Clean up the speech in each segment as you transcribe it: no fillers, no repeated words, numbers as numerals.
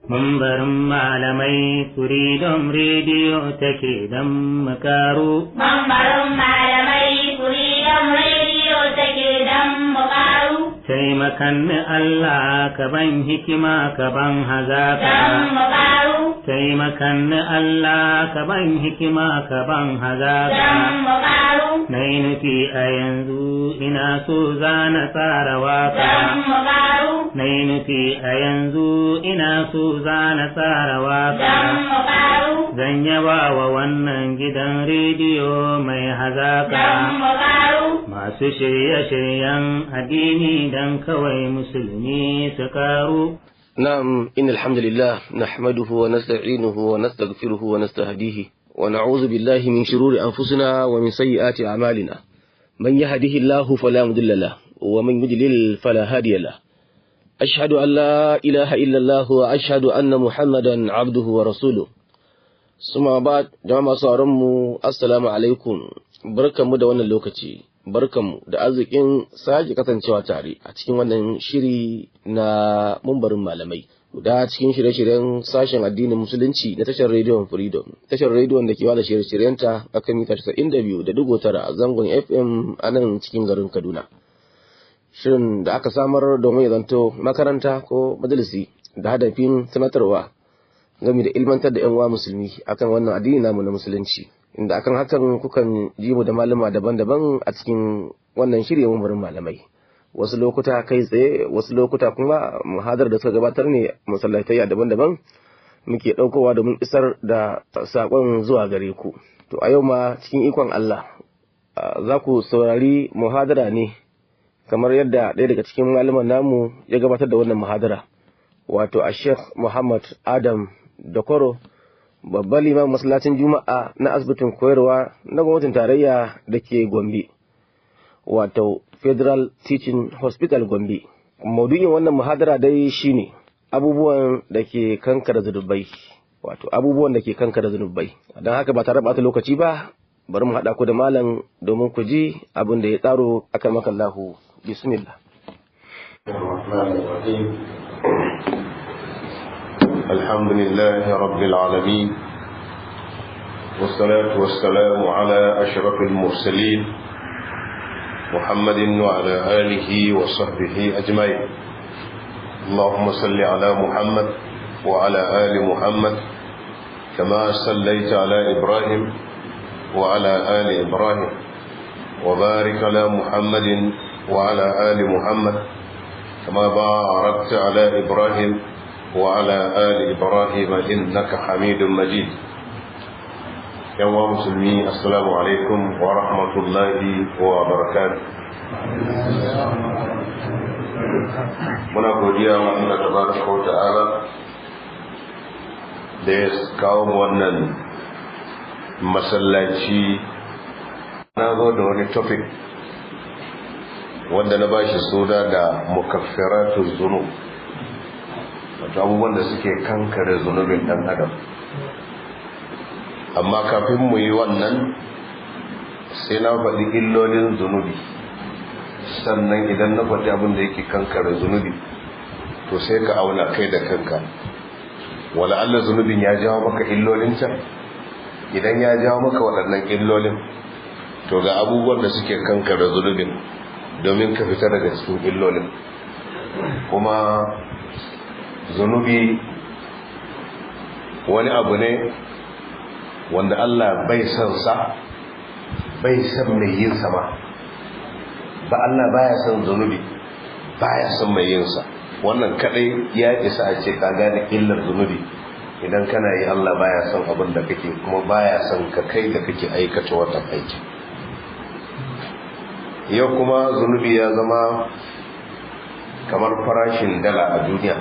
Mambarin malamai Freedom Radio take don mu karu. Mambarin malamai Freedom Radio take don mu karu. Taimakan ni Allah ka ban hikima ka ban hazaka. Don mu karu. Taimakan ni Allah ka ban hikima ka ban hazaka. Don mu karu. Na yi nufi a yanzu ina so za na tsara waka. Don mu karu. Na yi nufi a yanzu ina so za na tsara waka. Don mu karu. Zan yaba wa wannan gidan rediyo mai hazaka. Don mu karu. Masu shirye-shiryen addini don kawai musulmi su karu. نعم، إن الحمد لله نحمده ونستعينه ونستغفره ونستهديه ونعوذ بالله من شرور أنفسنا ومن سيئات أعمالنا. من يهده الله فلا مضل له ومن يضلل فلا هادي له. أشهد أن لا إله إلا الله وأشهد أن محمدا عبده ورسوله. ثم بعد، جماعة mu assalamu alaikum. Barkanmu da wannan lokaci, barkanmu da arzikin sake kasancewa tare a cikin wannan shiri na Mumbarin Malamai, guda cikin shirye-shiryen sashen addinin Musulunci na tashar rediyon Freedom, tashar rediyon da ke wada shirye-shiryenta a kan mita 92.9 a zangon FM a nan cikin garin Kaduna. Shirin da aka samar domin ya zanto makaranta ko majalisi da hadafin tunatarwa game da ilmantar da 'yan uwa musulmi akan wannan addini namu na Musulunci, inda akan hakan kukan ji mu da malama daban-daban a cikin wannan shirye Mumbarin Malamai, wasu lokuta kai tsaye, wasu lokuta kuma muhadar da suka gabatar ne masallatai daban-daban muke ɗaukowa domin isar da saƙon zuwa gare ku. To a yau ma cikin ikon Allah za ku saurari muhadara ne kamar yadda ɗaya daga cikin malaman namu ya gabatar da wannan muhadara, wato a Sheikh Muhammad Adam Dakoro, babban liman masallacin Juma'a na asibitin koyarwa na gwamnatin tarayya da ke Gombe, wato Federal Teaching Hospital Gombe. Maudu'in wannan muhadara dai shine abubuwan da ke kankara zunubai, wato abubuwan da ke kankara zunubai. Don haka ba tare da ɓata lokaci ba, bari mu haɗa ku da malam domin ku ji abin da ya tsaro. Akan makallahu, bismillah. الرحمن الرحيم. الحمد لله رب العالمين، والصلاة والسلام على أشرف المرسلين محمد وعلى آله وصحبه أجمعين. اللهم صل على محمد وعلى آل محمد كما صليت على إبراهيم وعلى آل إبراهيم، وبارك على محمد وعلى آل محمد كما باركت على إبراهيم وعلى آل إبراهيم إنك حميد مجيد. يا مسلمي، السلام عليكم ورحمة الله وبركاته. Muna godiya wa Allah tabaraka wa ta'ala da ya kawo mu wannan masallaci. Na zo da wani topic wanda na bashi suna da mukaffiratu zunub, wato abubuwan da suke kankare zunubin dan adam. Amma kafin mu yi wannan, sai na faɗi illolin zunubi. Sannan idan na faɗi abin da yake kankare zunubi, to sai ka auna kai da kanka, wala Allah zunubin ya jawo maka illolin can. Idan ya jawo maka waɗannan illolin, to ga abubuwan da suke kankare zunubin domin ka fita daga cikin illolin. Kuma zunubi wani abu ne wanda Allah bai son sa, bai son mai yin sa ma ba. Allah baya son zunubi, baya son mai yin sa. Wannan kadai ya isa a ce ka gane illar zunubi. Idan kana yi, Allah baya son abin da kake, kuma baya son ka kai da kake aikata wannan aiki. Yau kuma zunubi ya zama kamar farashin dala a duniya,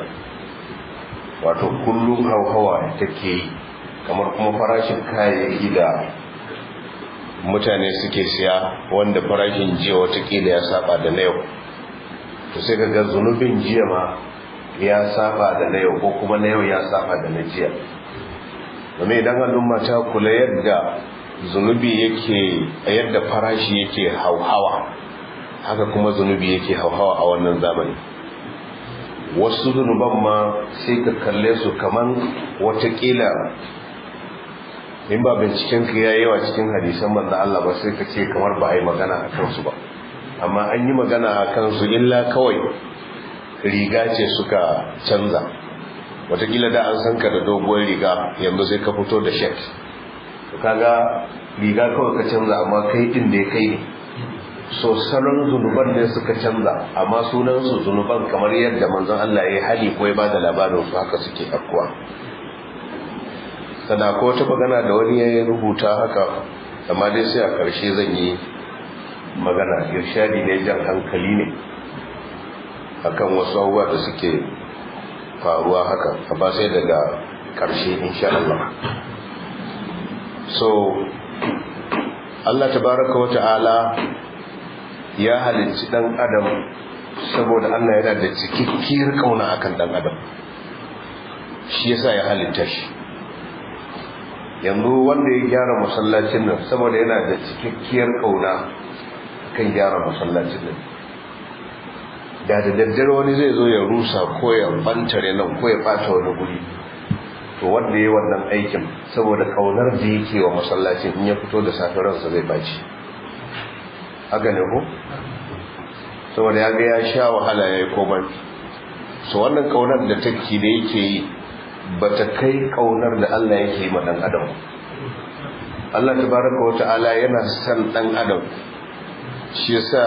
wato kullum hauhawa take yi, kamar kuma farashin kayayyaki da mutane suke siya, wanda farashin jiya watakila ya saba da na yau. To sai ka ga zunubin jiya ma ya saba da na yau, ko kuma na yau ya saba da na jiya. Domin idan al'umma ta kula yadda zunubi yake, yadda farashi yake hauhawa, haka kuma zunubi yake hauhawa a wannan zamani. Wasu zunuban ma sai ka kalle su kaman watakila in ba binciken ka ya yawa cikin hadisan manzo Allah ba, sai ka ce kamar ba a yi magana a kansu ba, amma an yi magana a kansu, illa kawai riga ce suka canza. Watakila da an san ka da doguwar riga, yanzu sai ka fito da shirt. To kaga riga kawai ka canza, amma kai din da ya kai ne. So salon zunuban ne suka canza, amma sunan su zunuban, kamar yadda manzon Allah ya hali ko ya bada labarin su, haka suke afkuwa. Sana ko wata magana da wani ya rubuta haka, amma dai sai a ƙarshe zan yi magana. Irshadi ne, jan hankali ne akan wasu abubuwa da suke faruwa haka, amma sai daga ƙarshe insha Allah. So Allah tabaraka wa ta'ala ya halicci dan adam saboda Allah yana da cikakkiyar kauna akan dan adam, shi yasa ya halitta shi. Yanzu wanda ya gyara masallacin nan, saboda yana da cikakkiyar kauna kan gyara masallacin nan. Da da daddare wani zai zo ya rusa ko ya bantare nan ko ya bata wani guri, to wanda ya yi wannan aikin, saboda kaunar da yake wa masallacin, in ya fito da safe ransa zai baci. Haka ne ko? Saboda ya ga ya sha wahala, ya yi komai. So wannan kaunar da take da yake yi ba ta kai kaunar da Allah yake yi ma dan adam. Allah tabaraka wa ta'ala yana son dan adam, shi yasa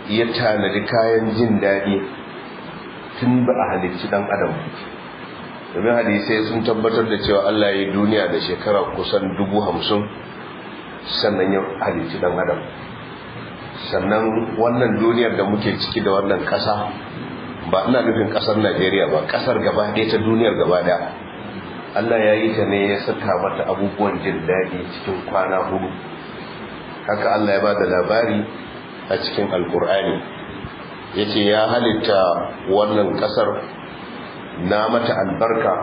ya tanadi kayan jin daɗi tun ba a halicci dan adam. Domin hadisai sun tabbatar da cewa Allah ya yi duniya da shekara kusan 50,000, sannan ya halicci dan adam. Sannan wannan duniyar da muke ciki da wannan ƙasa, ba ina nufin ƙasar Najeriya ba, ƙasar gaba ɗaya ta duniyar gaba ɗaya, Allah ya yi ta ne ya saka mata abubuwan jin daɗi cikin kwana 4. Haka Allah ya ba da labari a cikin Alkur'ani, ya ce ya halitta wannan ƙasar, na mata albarka,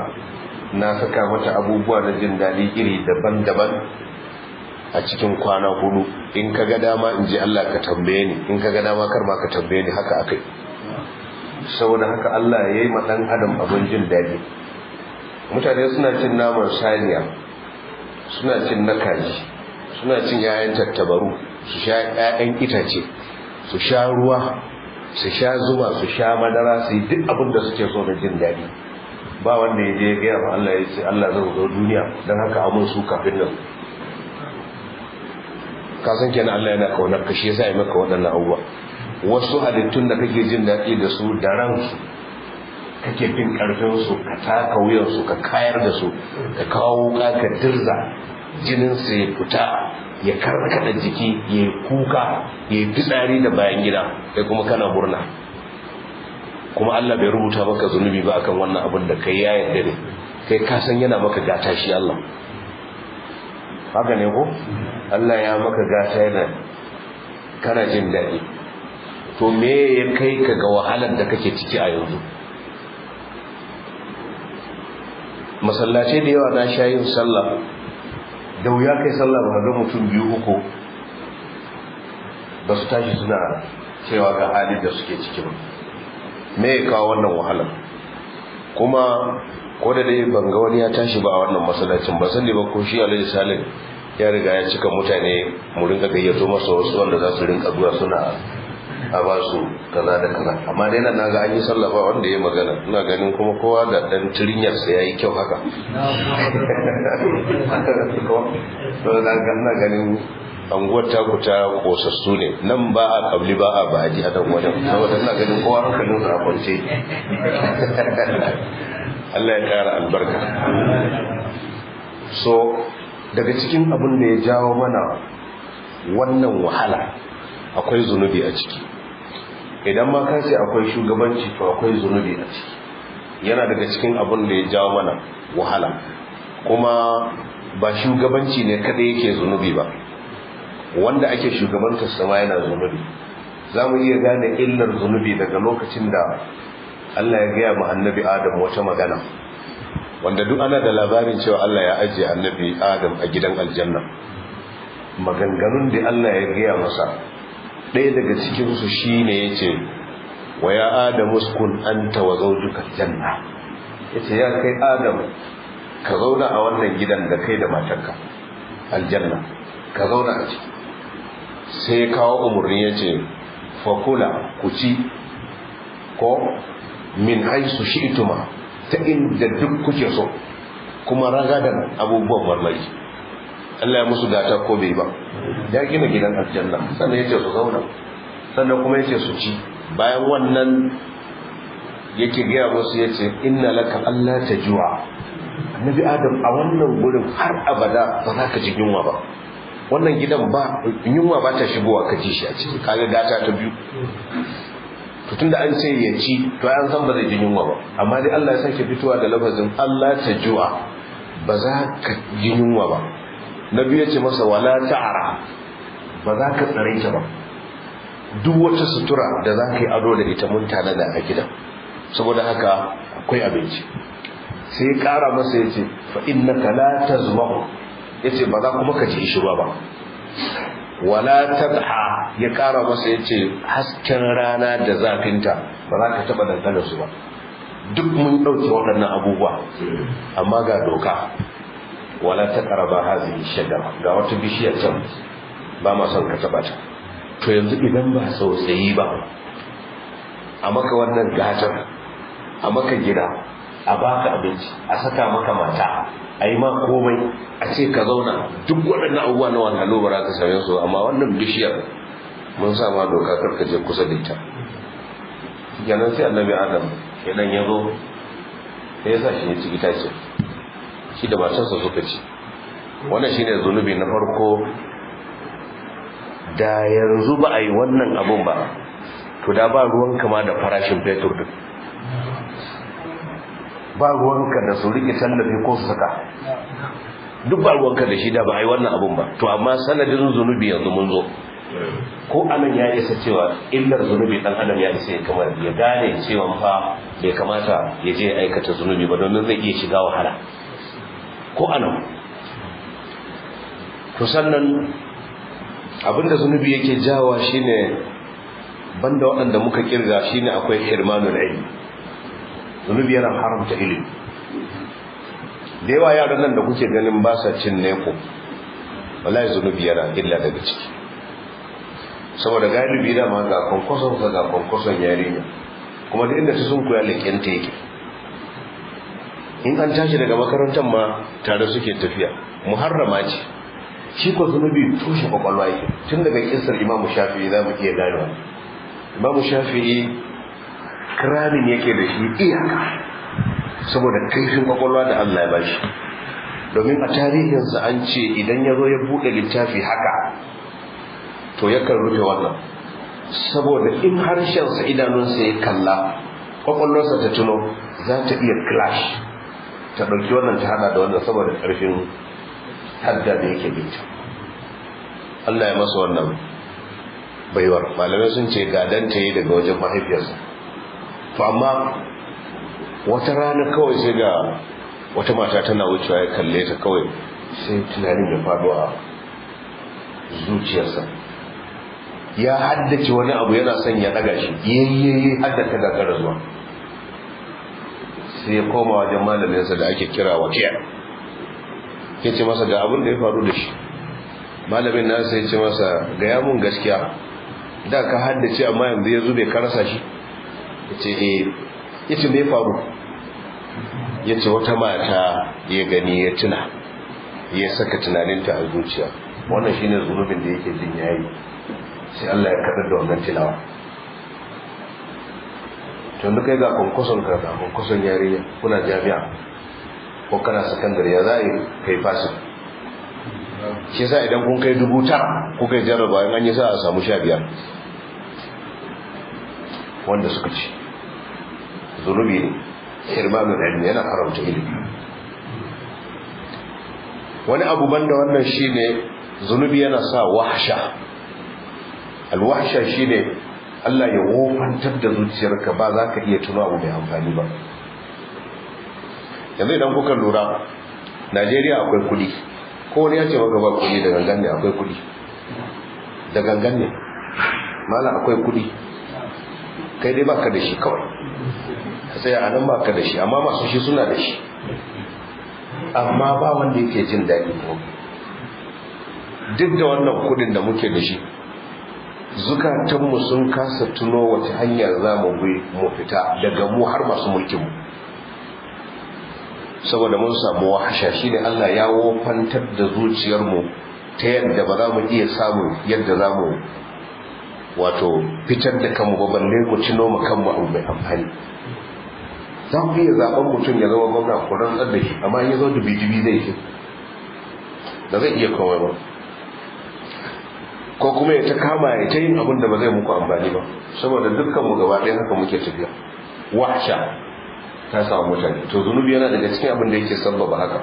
na saka mata abubuwa na jin daɗi iri daban-daban a cikin kwana 4. In ka ga dama, in ji Allah, ka tambaye ni, in ka ga dama kar ma ka tambaye ni, haka akai. Saboda haka Allah ya yi ma ɗan adam abin jin daɗi. Mutane suna cin naman saniya, suna cin na kaji, suna cin 'ya'yan tattabaru, su sha 'ya'yan itace, su sha ruwa, su sha zuma, su sha madara, su yi duk abin da suke so da jin daɗi. Ba wanda ya je ya gaya ma Allah ya ce, "Allah, zan zo duniya, don haka amun su kafin nan." Ka san kenan Allah yana kaunar ka, shi yasa ya maka waɗannan abubuwa. Wasu halittun da kake jin daɗi da su, da ransu kake fin ƙarfin su, ka taka wuyan su, ka kayar da su, ka kawo wuka ka dirza, jinin su ya fita, ya karkada jiki, ya yi kuka, ya yi fitsari da bayan gida, kai kuma kana murna. Kuma Allah bai rubuta maka zunubi ba akan wannan abin da kai, ya yarda ne. Kai ka san yana maka gata shi Allah. Haka ne ko? Allah ya maka gata, yana kana jin daɗi. To me ya kai ka ga wahalar da kake ciki a yanzu? Masallatai da yawa na sha yin sallah, da wuya kai sallah ba ga mutum biyu uku ba su tashi suna cewa ga halin da suke ciki ba. Me ya kawo wannan wahalar? Kuma ko da dai ban ga wani ya tashi ba a wannan masallacin ba, sani ba ko shi Alhaji Salim ya riga ya cika mutane, mu rinka gayyato masa wasu wanda za su rinka zuwa suna a ba su kaza da kaza. Amma dai nan naga an yi sallah ba wanda ya magana. Ina ganin kuma kowa da dan tirinyar sa yayi kyau haka. To na ga ina ganin anguwar ta ku ta kosassu ne nan, ba a kabli ba a ba'adi a dan wajen, saboda ina ganin kowa hankalin sa a kwance. Allah ya kara albarka. So daga cikin abin da ya jawo mana wannan wahala akwai zunubi a ciki. Idan ma ka ce akwai shugabanci, to akwai zunubi a ciki, yana daga cikin abin da ya jawo mana wahala. Kuma ba shugabanci ne kada yake zunubi ba, wanda ake shugabantar sama yana zunubi. Za mu iya gane illar zunubi daga lokacin da Allah ya gaya ma Annabi Adam wata magana, wanda duk ana da labarin cewa Allah ya ajiye Annabi Adam a gidan aljanna. Maganganun da Allah ya gaya masa, ɗaya daga cikinsu shi ne ya ce, Wa ya Adam uskun anta wa zawjuka janna. Yace ya kai Adam, ka zauna a wannan gidan da kai da matarka aljanna, ka zauna a ciki. Sai kawo umarni yace fakula, ku ci ko min haisu shi'tuma, ta inda duk kuke so, kuma ragadan abubuwan marmari. Allah ya musu gata ko bai ba? Ya gina gidan aljanna, sannan yace su zauna, sannan kuma yace su ci. Bayan wannan yake gaya musu, yace inna laka alla tajua. Annabi Adam, a wannan gurin har abada ba za ka ji yunwa ba. Wannan gidan ba yunwa ba ta shigowa ka ji shi a ciki. Kaga gata ta biyu. To tunda an ce ya ci, to an san ba zai ji yunwa ba, amma dai Allah ya sake fitowa da lafazin Allah ta ju'a, ba za ka ji yunwa ba. Na biyu ya ce masa wala ta'ara, ba za ka tsare ta ba. Duk wata sutura da za ka yi ado da ita mun tanada a gidan, saboda haka akwai abinci. Sai ya kara masa ya ce fa innaka la tazma'u, ya ce ba za kuma ka ji ishirwa ba. Wala tadha, ya kara masa ya ce hasken rana da zafinta ba za ka taba dangana su ba. Duk mun dauke waɗannan abubuwa, amma ga doka, wala taqraba hazihi shajara, ga wata bishiyar can ba ma son ka taba ta. To yanzu idan ba tsautsayi ba, a maka wannan gatar, a maka gida, a baka abinci, a saka maka mata, a yi ma komai, a ce ka zauna, duk waɗannan abubuwa na wahalhalu ba za ka same su, amma wannan bishiyar mun sa ma doka kar ka je kusa da ita. Kenan sai Annabi Adam idan ya zo sai ya sa shi ya ci itace, shi da matarsa suka ci. Wannan shine zunubi na farko. Da yanzu ba a yi wannan abun ba, to da ba ruwan kama da farashin fetur din, ba ruwanka da su rike tallafi ko su saka, duk ba ruwanka da shi da ba a yi wannan abun ba. To amma sanadin zunubi yanzu mun zo ko anan ya isa cewa illar zunubi, dan adam ya isa ya kamar ya gane cewa fa bai kamata ya je aikata zunubi ba, domin zai iya shiga wahala ko anan. To sannan abinda zunubi yake jawa shine, banda waɗanda muka kirga, shine akwai hirmanul ilmi. Zunubi yana haramta ilimi. Da yawa yaran nan da kuke ganin ba sa cin neko, wallahi zunubi yana illa daga ciki. Saboda galibi da ma ga kwankwason ka, ga kwankwason yarinya, kuma da inda ta sun koya leƙenta yake. In an tashi daga makarantar ma tare suke tafiya, muharrama ce. Shi ko zunubi toshe kwakwalwa yake. Tun daga kisar Imamu Shafi'i za mu iya ganewa. Imamu Shafi'i kiramin yake da shi iyaka saboda kaifin kwakwalwa da Allah ya bashi. Domin a tarihinsa an ce idan ya zo ya buɗe littafi haka, to yakan rufe wannan, saboda in harshensa idanunsa ya kalla, kwakwalwarsa ta tuno, za ta iya clash, ta ɗauki wannan ta hada da wannan, saboda ƙarfin hadda da yake binta. Allah ya masa wannan baiwar. Malamai sun ce gadanta yi daga wajen mahaifiyarsa. To amma wata rana kawai sai ga wata mata tana wucewa, ya kalle ta kawai sai tunanin ya faɗo a zuciyarsa. Ya haddace wani abu, yana son ya ɗaga shi, yayyayi haddata gagara zuwa. Sai ya koma wajen malaminsa da ake kira Wakiya, ya ce masa ga abin da ya faru da shi. Malamin nasa ya ce masa, gaya mun gaskiya, da ka haddace amma yanzu ya zube ka rasa shi? Ya ce eh. Ya ce me faru? Ya ce wata mata ya gani ya tuna, ya saka tunaninta a zuciya. Wannan shine zunubin da yake jin yayi. Sai Allah ya kadar da wannan tilawa. To kai ga kwankwason ka, ga kwankwason yarinya, kuna jami'a ko kana sakandare, ya za a yi kai fasin? Shi yasa idan kun kai 9,000 kuka yi jarraba, in an yi sa a samu 15 wanda suka ci. Zunubi ne, hirmanul ilmi, yana haramta ilimi. Wani abu banda wannan shine zunubi yana sa wahsha. Alwahsha shine Allah ya wofantar da zuciyarka, ba za ka iya tuno abu mai amfani ba. Yanzu idan kuka lura, Najeriya akwai kudi. Ko wani ya ce maka ba kudi, da gangan ne. Akwai kudi, da gangan ne. Mala, akwai kudi. Kai dai baka da shi kawai, sai a nan baka da shi, amma masu shi suna da shi, amma ba wanda yake jin daɗi. Ko duk da wannan kudin da muke da shi, zukatanmu sun kasa tuno wace hanya za mu bi mu fita daga mu har masu mulkinmu, saboda mun samu wahasha. Shi ne Allah ya wofantar da zuciyarmu ta yadda ba za mu iya samu yadda za mu wato fitar da kanmu ba, balle mu tuno mu kanmu abu mai amfani. Za ku iya zaben mutum ya zama gwamna, ku rantsar da shi, amma in ya zo dubi-dubi zai ce da zai iya komai ba, ko kuma ya ta kama ya ta yin abin da ba zai muku amfani ba, saboda dukkan mu gaba ɗaya haka muke tafiya. Wahsha ta samu mutane. To zunubi yana daga cikin abin da yake sabbaba haka.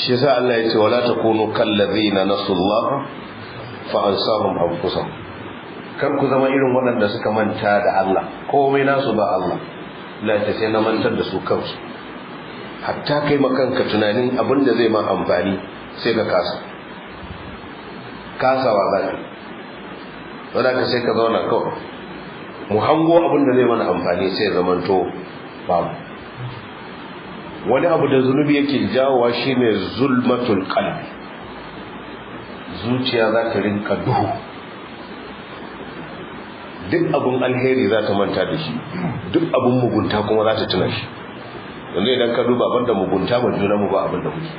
Shi yasa Allah ya ce wala takunu kallazina nasullaha fa ansahum anfusahum. Kar ku zama irin waɗanda suka manta da Allah, komai nasu ba Allah. Allah ya sai na mantar da su kansu. Hatta kai makanka tunanin abin da zai ma amfani sai ka kasa. Kasawa za ka wadda ka sai ka zauna kawai mu hango abin da zai mana amfani sai zamanto babu. Wani abu da zunubi yake jawowa shine zulmatul qalbi, zuciya za ta rinka duhu, duk abun alheri za ta manta da shi, duk abun mugunta kuma za ta tuna shi. Yanzu idan ka duba, banda mugunta ma junanmu ba abin da muke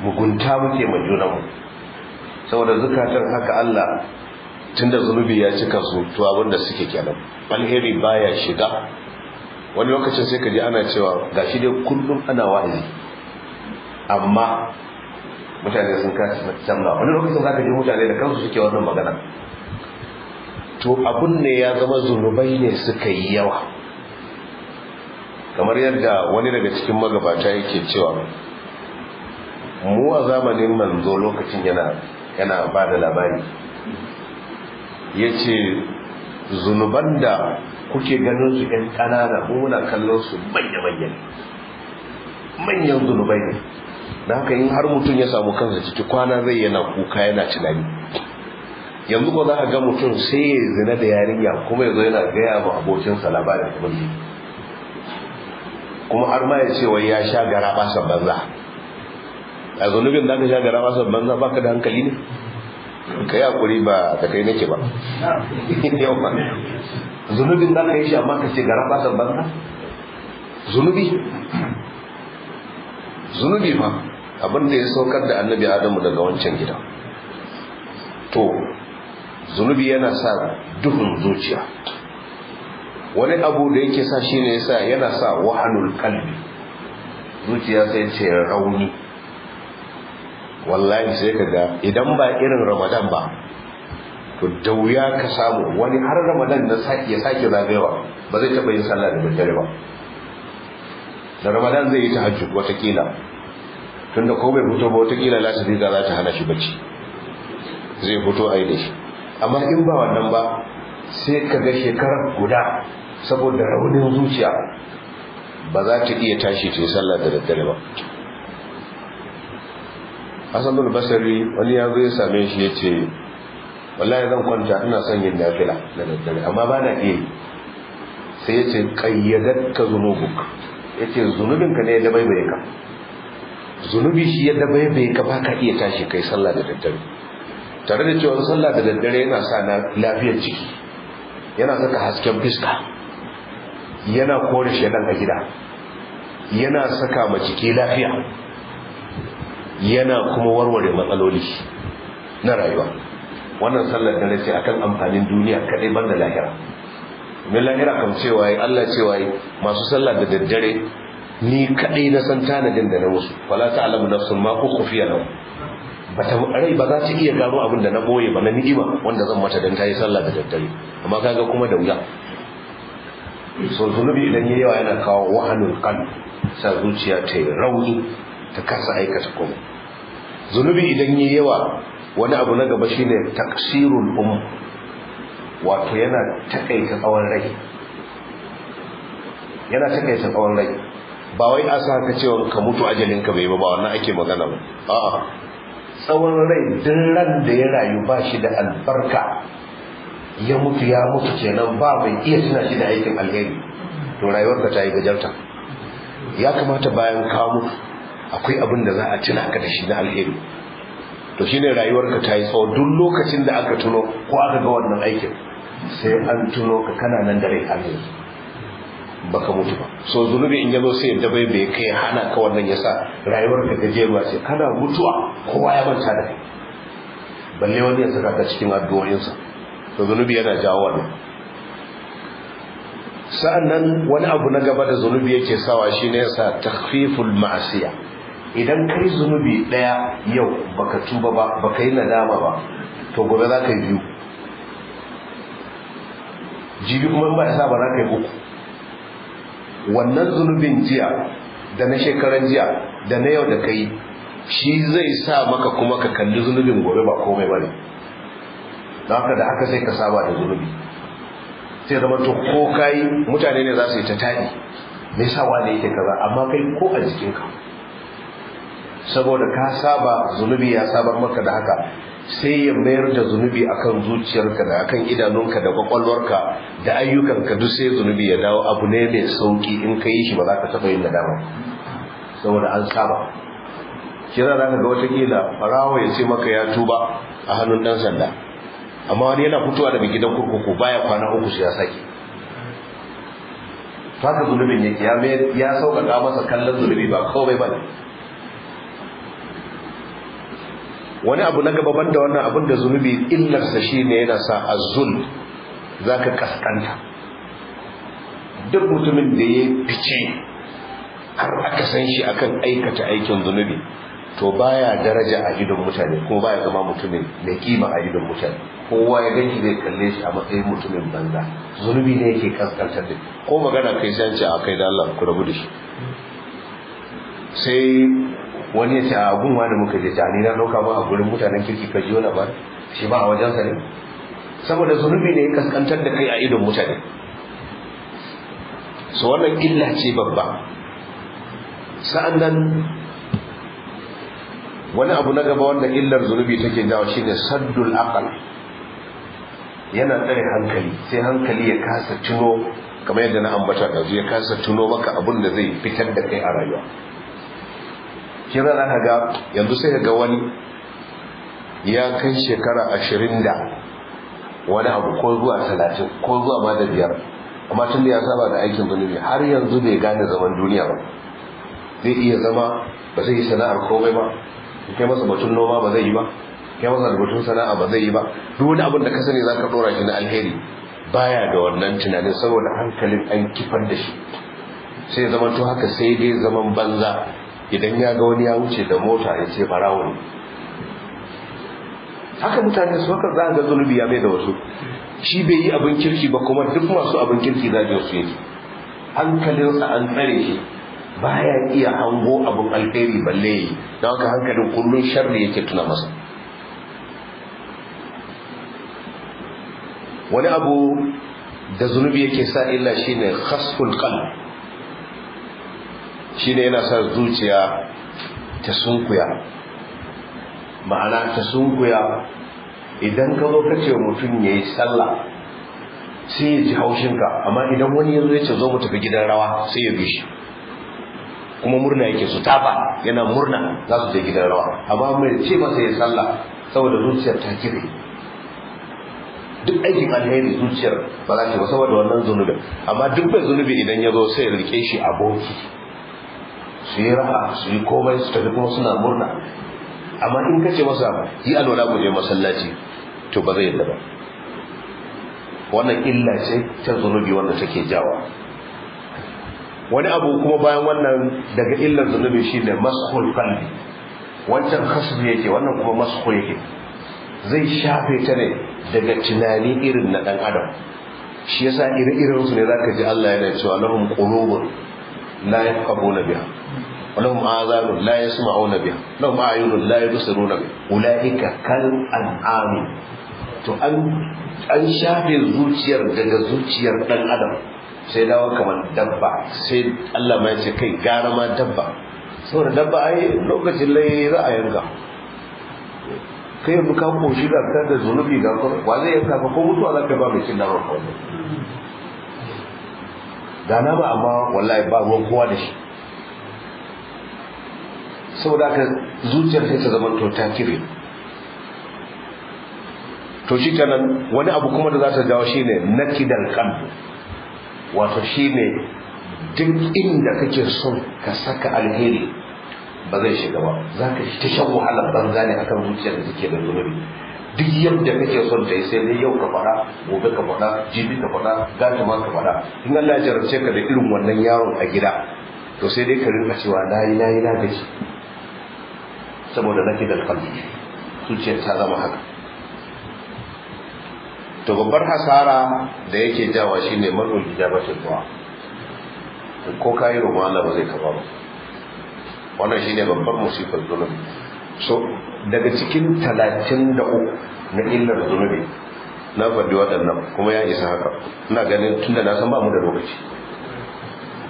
mugunta muke ma junanmu, saboda zukatan haka Allah tunda zunubi ya cika su, to abin da suke kenan, alheri baya shiga. Wani lokacin sai ka ji ana cewa gashi dai kullum ana wa'azi, amma mutane sun kasa canza. Wani lokacin zaka ji mutane da kansu suke wannan magana. To abun ne ya zama zunubai ne suka yi yawa. Kamar yadda wani daga cikin magabata yake cewa, mu a zamanin manzo lokacin yana ba da labari, ya ce zunuban da kuke ganin su ‘yan ƙanana, mu muna kallon su manya-manya, manyan zunubai ne. Da haka in har mutum ya samu kansa ciki, kwana zai yana kuka yana tunani. Yanzu ko za a ga mutum sai ya zina da yarinya, kuma ya zo yana gaya ma abokinsa labarin abin da, kuma har ma ya ce wai ya sha gara basan banza. A zunubin da ka sha gara basan banza, baka da hankali ne? Ka yi hakuri, ba ta kai nake ba. Yawa zunubin da ka yi shi, amma ka ce gara basan banza. Zunubi, zunubi fa, abin da ya saukar da Annabi Adamu daga wancan gida. To zunubi yana sa duhun zuciya. Wani abu da yake sa shine yasa yana sa wahanul qalbi, zuciya sai ce rauni. Wallahi sai ka ga idan ba irin Ramadan ba, to da wuya ka samu wani har Ramadan na sake ya sake zagayewa ba zai taɓa yin sallah da daddare ba. Da Ramadan zai yi tahajjud watakila, tunda ko bai fito ba watakila lasifika za ta hana shi bacci, zai fito a yi da shi. Amma in ba wannan ba, sai ka ga shekarar guda saboda raunin zuciya ba za ta iya tashi ta yi sallah da daddare ba. Hassan Basari, wani ya zo ya same shi ya ce, "Wallahi zan kwanta ina son yin nafila da daddare, amma ba na iya yi." Sai ya ce, "Kayyadatka zunubuk." Ya ce, "Zunubinka ne ya dabaibaye ka. Zunubi shi ya dabaibaye ka, ba ka iya tashi kai sallah da daddare." Tare da cewa sallah da daddare yana sa na lafiyar ciki, yana saka hasken fiska, yana kore shedan a gida, yana saka ma jiki lafiya, yana kuma warware matsaloli na rayuwa. Wannan sallar dare ce akan amfanin duniya kadai, banda lahira. Mai lahira kam cewa yi Allah cewa yi masu sallah da daddare, ni kadai na san tanadin da na musu. Wala ta'lamu nafsun ma ukhfiya lahum, bata rai ba za ta iya gano abin da na boye ba na ni'ima wanda zan mata dan tayi sallah da daddare. Amma kaga kuma da wuya. So zunubi idan yayi yawa yana kawo wahanul qalb, sa zuciya ta yi rauni, ta kasa aikata komai. Zunubi idan yayi yawa, wani abu na gaba shine taksirul wato yana takaita tsawon rai, yana takaita tsawon rai. Ba wai a sa ka cewa ka mutu ajalinka bai ba, ba wannan ake magana ba. A'a, tsawon rai, duk ran da ya rayu ba shi da albarka, ya mutu ya mutu kenan ba mai iya tuna shi da aikin alheri, to rayuwarka ta yi gajarta. Ya kamata bayan ka mutu akwai abin da za a tuna ka da shi na alheri. To shine rayuwarka ta yi tsawo. Duk lokacin da aka tuno ko aka ga wannan aikin, sai an tuno ka kana nan da rai har yanzu baka mutu ba. So zunubi in yazo sai ya bai bai kai hana ka wannan, yasa rayuwarka gajeruwa ce. Kana mutuwa kowa ya manta da kai, balle wani ya saka ka cikin addu'o'insa. To zunubi yana jawo wannan. Sa'annan wani abu na gaba da zunubi yake sawa shine yasa takhfiful ma'asiya. Idan kai zunubi daya yau baka tuba ba, baka yi nadama ba, to gobe za ka yi biyu, jibi kuma in ba ya ba za ka yi uku. Wannan zunubin jiya da na shekaran jiya da na yau da kai shi zai sa maka kuma ka kalli zunubin gobe ba komai bane. Don haka da haka sai ka saba da zunubi, sai zama to ko kai mutane ne za su yi ta taɗi, me yasa wani yake kaza, amma kai ko a jikinka, saboda ka saba, zunubi ya sabar maka da haka. Sai ya mayar da zunubi akan zuciyarka da akan idanunka da kwakwalwarka da ayyukanka duk, sai zunubi ya dawo abu ne mai sauki. In ka yi shi ba za ka taɓa yin nadama, saboda an saba. Kira za ka ga watakila farawo ya ce maka ya tuba a hannun ɗan sanda, amma wani yana fitowa daga gidan kurkuku baya kwana 3 sai ya sake. Haka zunubin yake, ya sauƙaƙa masa kallon zunubi ba komai ba ne. Wani abu na gaba banda wannan abin da zunubi illarsa shine yana sa azul, zaka kaskanta. Duk mutumin da ya fice har aka san shi akan aikata aikin zunubi, to baya daraja a idon mutane, kuma baya zama mutumin mai kima a idon mutane. Kowa ya ganki zai kalle shi a matsayin mutumin banza. Zunubi ne yake kaskantar da ko magana kai sai an ce a kai da Allah ku rabu da shi. Sai wani ya ce a gun wani muka je, ta ni na ɗauka ma a gurin mutanen kirki ka jiyo labar shi ba a wajensa ne, saboda zunubi ne ya kaskantar da kai a idon mutane. So wannan illa ce babba. Sa'an nan wani abu na gaba wanda illar zunubi take jawo shine saddul aqal, yana tsare hankali, sai hankali ya kasa tuno, kamar yadda na ambata da ya kasa tuno maka abun da zai fitar da kai a rayuwa. Kira za ka ga yanzu sai ka ga wani ya kai shekara 20 da wani abu ko zuwa 30 ko zuwa ma da 5, amma tun da ya saba da aikin zunubi har yanzu bai gane zaman duniya ba. Zai iya zama ba zai yi sana'ar komai ba, kai masa batun noma ba zai yi ba, kai masa batun sana'a ba zai yi ba, duk wani abin da ka sani zaka dora shi na alheri baya da wannan tunanin, saboda hankalin an kifar da shi. Sai zaman to haka sai dai zaman banza. Idan ya ga wani ya wuce da mota ya ce barawo ne. Haka mutane su haka za ga zunubi ya mai da wasu. Shi bai yi abin kirki ba, kuma duk masu abin kirki zagin su yake. Hankalinsa an tsare shi, baya iya hango abin alheri balle yi, don haka hankalin kullun sharri yake tuna masa. Wani abu da zunubi yake sa illa shine khasful qalb, shine yana sa zuciya ta sunkuya. Ma'ana ta sunkuya, idan ka zo ka ce mutum yayi sallah sai ya ji haushinka, amma idan wani ya zo ya ce zo mu tafi gidan rawa sai ya bi shi, kuma murna yake su tafa, yana murna za su je gidan rawa. Amma mai ce masa ya sallah, saboda zuciyar ta kife, duk aikin alheri zuciyar ba za ta ba saboda wannan zunubin. Amma duk mai zunubi idan ya zo sai ya rike shi aboki, su yi raha, su yi komai, su tafi kuma suna murna. Amma in ka ce masa yi alwala mu je masallaci, to ba zai yadda ba. Wannan illa ce ta zunubi wanda take jawa. Wani abu kuma bayan wannan daga illar zunubi shine mashul qalbi. Wancan khasb yake, wannan kuma mashu yake, zai shafe ta ne daga tunani irin na dan adam. Shi yasa ire-iren su ne zaka ji Allah yana cewa lahum qulubun la yafqahuna biha wa lahum azanun la yasma'una biha lahum a'yunun la yubsiruna biha ulaika kal an'ami. To an shafe zuciyar daga zuciyar dan adam sai dawo kamar dabba. Sai Allah ma ya ce kai gara ma dabba, saboda dabba ai lokacin lai za a yanka. Kai yanzu ka koshi ga ka da zunubi ga ka, wa zai yanka ka? Ko mutuwa za ka ba mai cin naman ka wannan ga nama, amma wallahi ba ruwan kowa da shi. Saboda haka zuciyar sai ta zama to ta kife. To shi kenan, wani abu kuma da za ta jawo shine nakidal qalb, wato shine duk inda kake son ka saka alheri ba zai shiga ba. Za ka ta shan wahalar banza ne akan zuciyar da take da zunubi. Duk yadda kake son ta yi, sai dai yau ka faɗa, gobe ka faɗa, jibi ka faɗa, gata ma ka faɗa. In Allah ya jarabce ka da irin wannan yaron a gida, to sai dai ka rinka cewa nayi, nayi, na gaji, saboda nakidal qalbi, zuciyar ta zama haka. To babbar hasara da yake jawa shine manul ijabatul du'a. Ko kayi roƙon Allah ba zai karba ba. Wannan shine babbar musifar zunubi. So daga cikin 33 na illar zunubi na faɗi waɗannan, kuma ya isa haka. Ina ganin tunda na san ba mu da lokaci,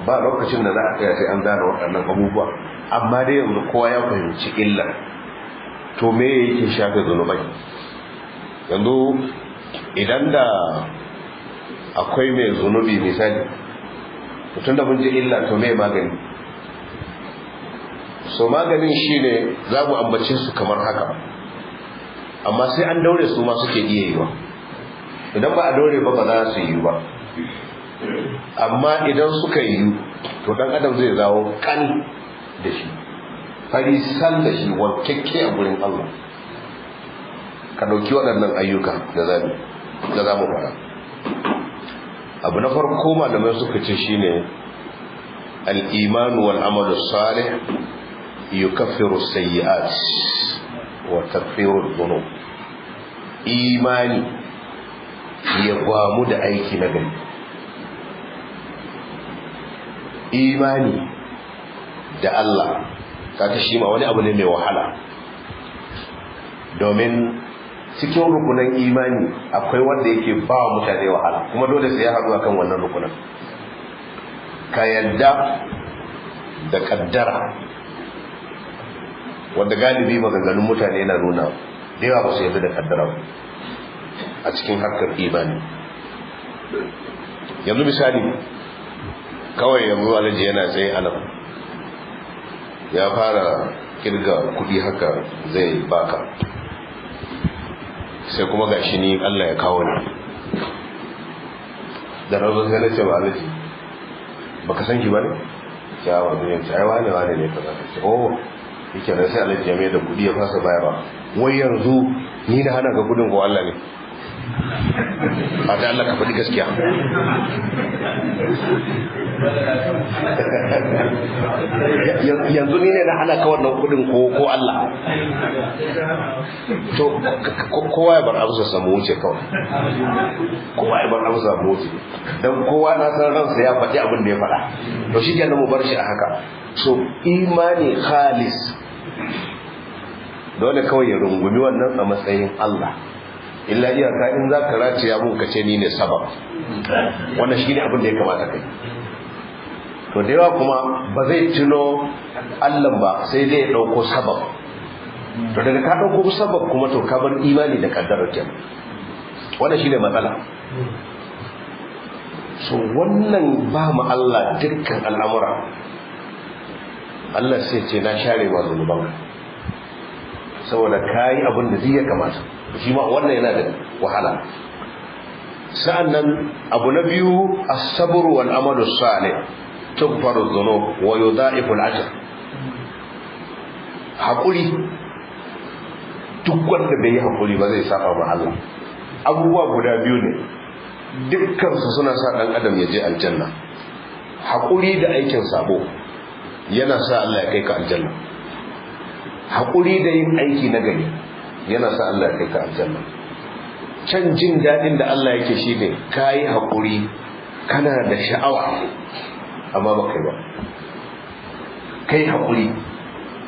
ba lokacin da za a tsaya sai an zana waɗannan abubuwa, amma dai yanzu kowa ya fahimci illar. To me yake shafe zunubai? Yanzu idan da akwai mai zunubi, misali, tun da mun ji illa, to me magani? So maganin shine za mu ambace su kamar haka, amma sai an daure su ma suke iya yiwa. Idan ba a daure ba, ba za su yi ba. Amma idan suka yi, to dan adam zai zawo kan da shi, fari sal da shi, wankakke a gurin Allah. Ka dauki waɗannan ayyuka da za mu fara. Abu na farko, malamai suka ce, shine al-imanu wal amalu salih yukaffiru sayyi'at wa takfiru dhunub. Imani ya gwamu da aiki na gari. Imani da Allah, kaga shi ma wani abu ne mai wahala, domin cikin rukunan imani akwai wanda yake ba wa mutane wahala, kuma dole sai ya haɗu akan wannan rukunan. Ka yadda da kaddara, wanda galibi maganganun mutane yana nuna da yawa ba su yadda da kaddara a cikin harkar imani. Yanzu misali, kawai yanzu alhaji yana tsaye a nan, ya fara kirga kudi haka zai baka, sai kuma gashi ni Allah ya kawo ni da razo, sai na ce ba alhaji, baka san ki ba ne? Ya wa ne ce, ai wane wane ne kaza. Ka ce, oh, yake nan. Sai alhaji ya mai da kudi, ya fasa bayarwa. Wai yanzu ni na hana ga kudin ko Allah ne? A ta Allah, ka faɗi gaskiya. Yanzu ni ne na hana ka wannan kudin ko Allah? To kowa ya bar amsa samu wuce kawai, kowa ya bar amsa mu wuce, dan kowa na san ransa ya faɗi abin da ya faɗa. To shi kenan, mu bar shi a haka. So imani khalis dole kawai ya rungumi wannan a matsayin Allah. Illa iyaka in za ka rataya mun ka ce ni ne sabab, wannan shi ne abin da ya kamata kai. To da yawa kuma ba zai tuno Allah ba, sai dai ya ɗauko sabab. To daga ka ɗauko sabab kuma, to ka bar imani da kaddarar kenan. Wannan shi ne matsala. So wannan ba mu Allah dukkan al'amura, Allah sai ce, na share ma zunubanka saboda kayi abin da zai ya kamata. Shi ma wannan yana da wahala. Sa'annan abu na biyu, as-sabr wal amalu salih tughfaru dhunub wa yudha'ifu al-ajr. Hakuri, duk wanda bai yi hakuri ba zai saba ma Allah. Abubuwa guda biyu ne, dukkan su suna sa dan adam ya je aljanna. Hakuri da aikin sabo yana sa Allah ya kai ka aljanna. Hakuri da yin aiki na gari yana sa Allah ya kai ka aljanna. Can jin daɗin da Allah yake shi ne ka yi haƙuri, kana da sha'awa amma ba kai ba, kai haƙuri.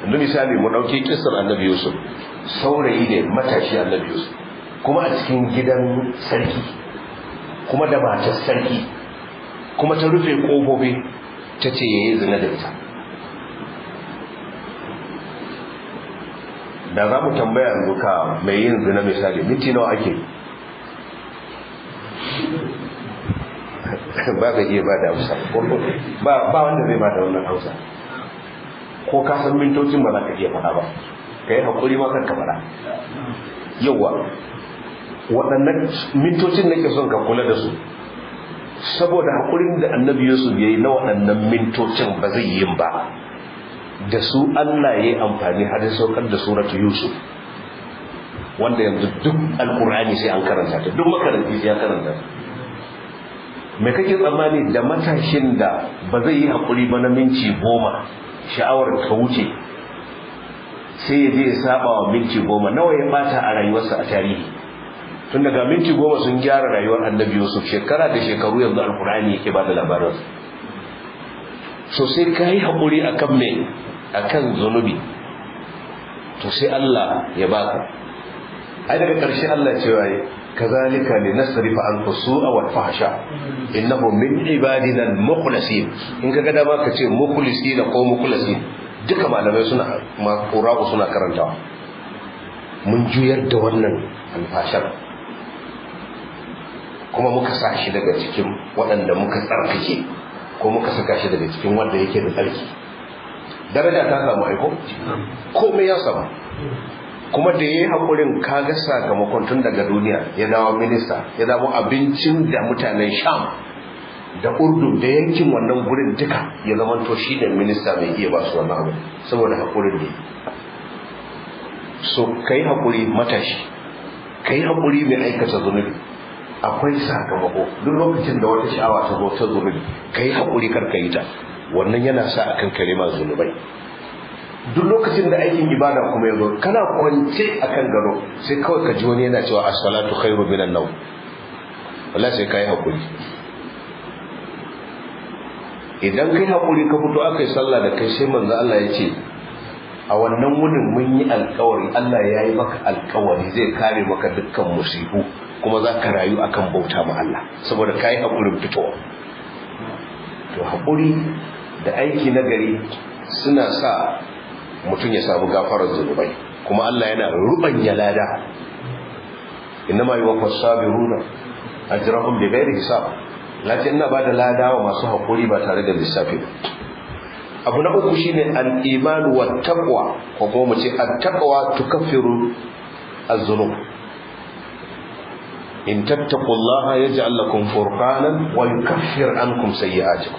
Yanzu misali, mu ɗauki kisar Annabi Yusuf. Saurayi ne matashi Annabi Yusuf, kuma a cikin gidan sarki, kuma da matar sarki, kuma ta rufe ƙofofi ta ce ya yi zina da ita. Da za mu tambaya yanzu ka mai yin zina misali, minti nawa ake? Ba ka iya ba da amsa, ba wanda zai ba da wannan amsa. Ko ka san mintocin ba za ka iya faɗa ba, ka yi haƙuri ma kanka faɗa. Yauwa, waɗannan mintocin nake son ka kula da su, saboda haƙurin da Annabi Yusuf ya yi na waɗannan mintocin ba zai yi ba, da su Allah ya yi amfani har ya saukar da Suratu Yusuf, wanda yanzu duk Alkur'ani sai an karanta ta, duk makaranti sai ya karanta ta. Me kake tsammani da matashin da ba zai yi haƙuri ba na minti 10, sha'awar ta wuce sai ya je ya saba wa minti 10, nawa ya bata a rayuwarsa a tarihi? Tun daga minti 10 sun gyara rayuwar Annabi Yusuf, shekara da shekaru yanzu Alkur'ani yake ba da labaransa. So sai ka yi haƙuri akan me? Akan zunubi, to sai Allah ya baka. Ai daga ƙarshe Allah cewa yi kazalika linasrifa anhu su'a wal fahsha innahu min ibadina al mukhlasin. In kaga dama ka ce mukhlisina ko mukhlasin, duka malamai suna ma qura'u suna karantawa. Mun juyar da wannan alfashar kuma muka sa shi daga cikin waɗanda muka tsarkake, ko muka saka shi daga cikin wanda yake da tsarki. Daraja ta samu aiko, komai ya samu. Kuma da ya yi haƙurin, kaga sakamakon tun daga duniya ya dawo minista, ya dawo abincin da mutanen Sham da Urdun da yankin wannan gurin duka, ya zamanto shi ne minista mai iya ba su wannan abu saboda haƙurin ne. So ka yi haƙuri matashi, ka yi haƙuri mai aikata zunubi, akwai sakamako. Duk lokacin da wata sha'awa ta zo ta zunubi, ka yi haƙuri kar ka yi ta, wannan yana sa akan kare ma zunubai. Duk lokacin da aikin ibada kuma ya zo, kana kwance akan gado sai kawai ka ji wani yana cewa as-salatu khairu minan nawm, wallahi sai kai hakuri. Idan kai hakuri ka fito aka yi sallah da kai, sai Manzo Allah ya ce a wannan wunin mun yi alkawari, Allah ya yi maka alkawari zai kare maka dukkan musibu, kuma za ka rayu akan bauta ma Allah saboda ka yi hakurin fitowa. To hakuri da aiki na gari suna sa mutum ya samu gafarar zunubai, kuma Allah yana rubanya lada. Innama yuwaffas sabiruna ajrahum bighairi hisab. Lati ina bada lada wa masu hakuri ba tare da lissafi ba. Abu na uku shine al-iman wa taqwa, ko kuma mu ce at-taqwa tukaffiru az-zunub. In tattaqullaha yaj'al lakum furqanan wa yukaffir ankum sayyi'atikum.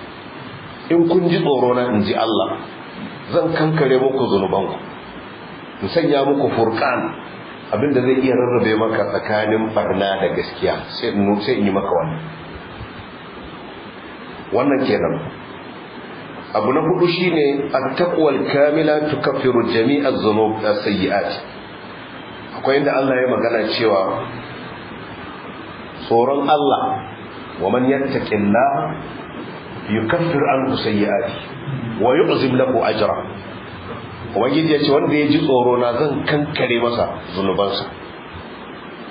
In kun ji tsoro na, in ji Allah, zan kankare muku zunubanku, in sanya muku furqan, abinda zai iya rarrabe maka tsakanin barna da gaskiya, sai in yi maka wannan. Wannan kenan. Abu na hudu shine at-taqwa al-kamila tukaffiru jami'a adh-dhunub as-sayyi'at. Akwai inda Allah ya magana cewa tsoron Allah, wa man yattaqillaha yukaffir anhu sayyi'ati wa yu'zim lahu ajra. Ubangiji ya ce wanda ya ji tsoro na, zan kankare masa zunubansa,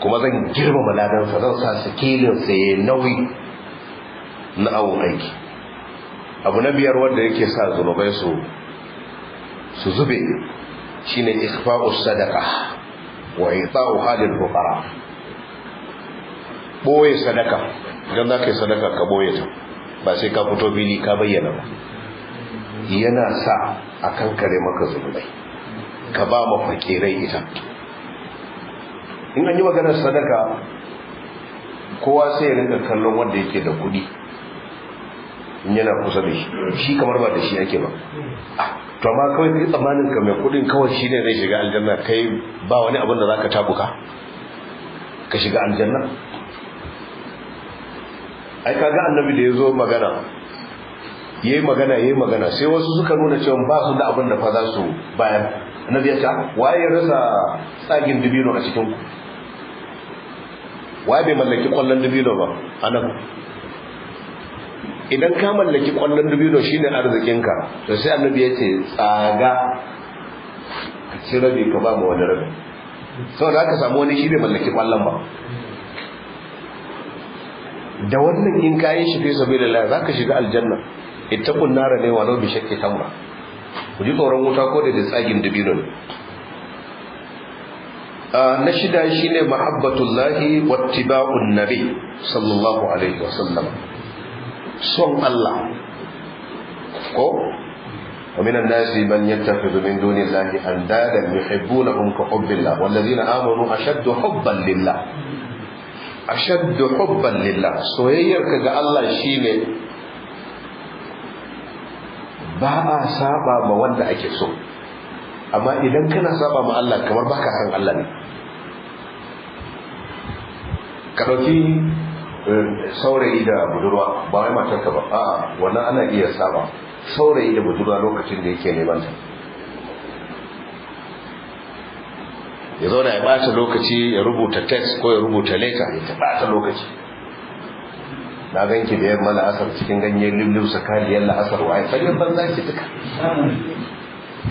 kuma zan girmama ladansa, zan sa sikelin sa ya nauyi na awon aiki. Abu na biyar wanda yake sa zunubai su zube shine ikhfa'u sadaqa wa ita'u halil fuqara. Boye sadaka. Idan za ka yi sadaka, ka boye ta, ba sai ka fito fili ka bayyana ba, yana sa a kankare maka zunubai. Ka ba ma fakirai ita. In an yi maganar sadaka, kowa sai ya rinka kallon wanda yake da kudi, in yana kusa da shi, shi kamar ba da shi ake ba. To amma kawai kai tsammanin ka mai kudin kawai shi ne zai shiga aljanna, kai ba wani abin da zaka tabuka ka shiga aljanna. Ai kaga Annabi da yazo magana, yayi magana, yayi magana, sai wasu suka nuna cewa ba su da abin da fa za su bayar. Annabi ya ce, waye ya rasa tsagin dibino a cikin ku? Waye bai mallaki kwallon dibino ba anan? Idan ka mallaki kwallon dibino shine arzikinka, to sai Annabi ya ce tsaga, ka ci rabi, ka ba mu wani rabi. Saboda aka samu wani shi bai mallaki kwallon ba. Da wannan in kayi shi fi sabilillah, zaka shiga aljanna. Ittaqun nara ne walau bi shaqqi tamra. Ku ji tsoron wuta ko da tsagin dabino ne. Na shida shine mahabbatullahi wattiba'un nabi sallallahu alaihi wasallam, son Allah ko wa minan nasi man yattakhidhu min dunillahi andadan yuhibbunahum ka hubbillah wallazina amanu ashaddu hubban lillah, ashaddu hubban lillah. Soyayyarka ga Allah shine ba a saba ma wanda ake so, amma idan kana saba ma Allah kamar baka san Allah ne. Ka dauki saurayi da budurwa, ba wai matarka ba, a'a wannan ana iya saba saurayi da budurwa lokacin da yake neman ta, ya zauna ya bata lokaci ya rubuta text ko ya rubuta letter, ya bata lokaci. Na ganki da yamma la'asar cikin ganye lullub sakaliyar la'asar, waye karyar banza ce duka.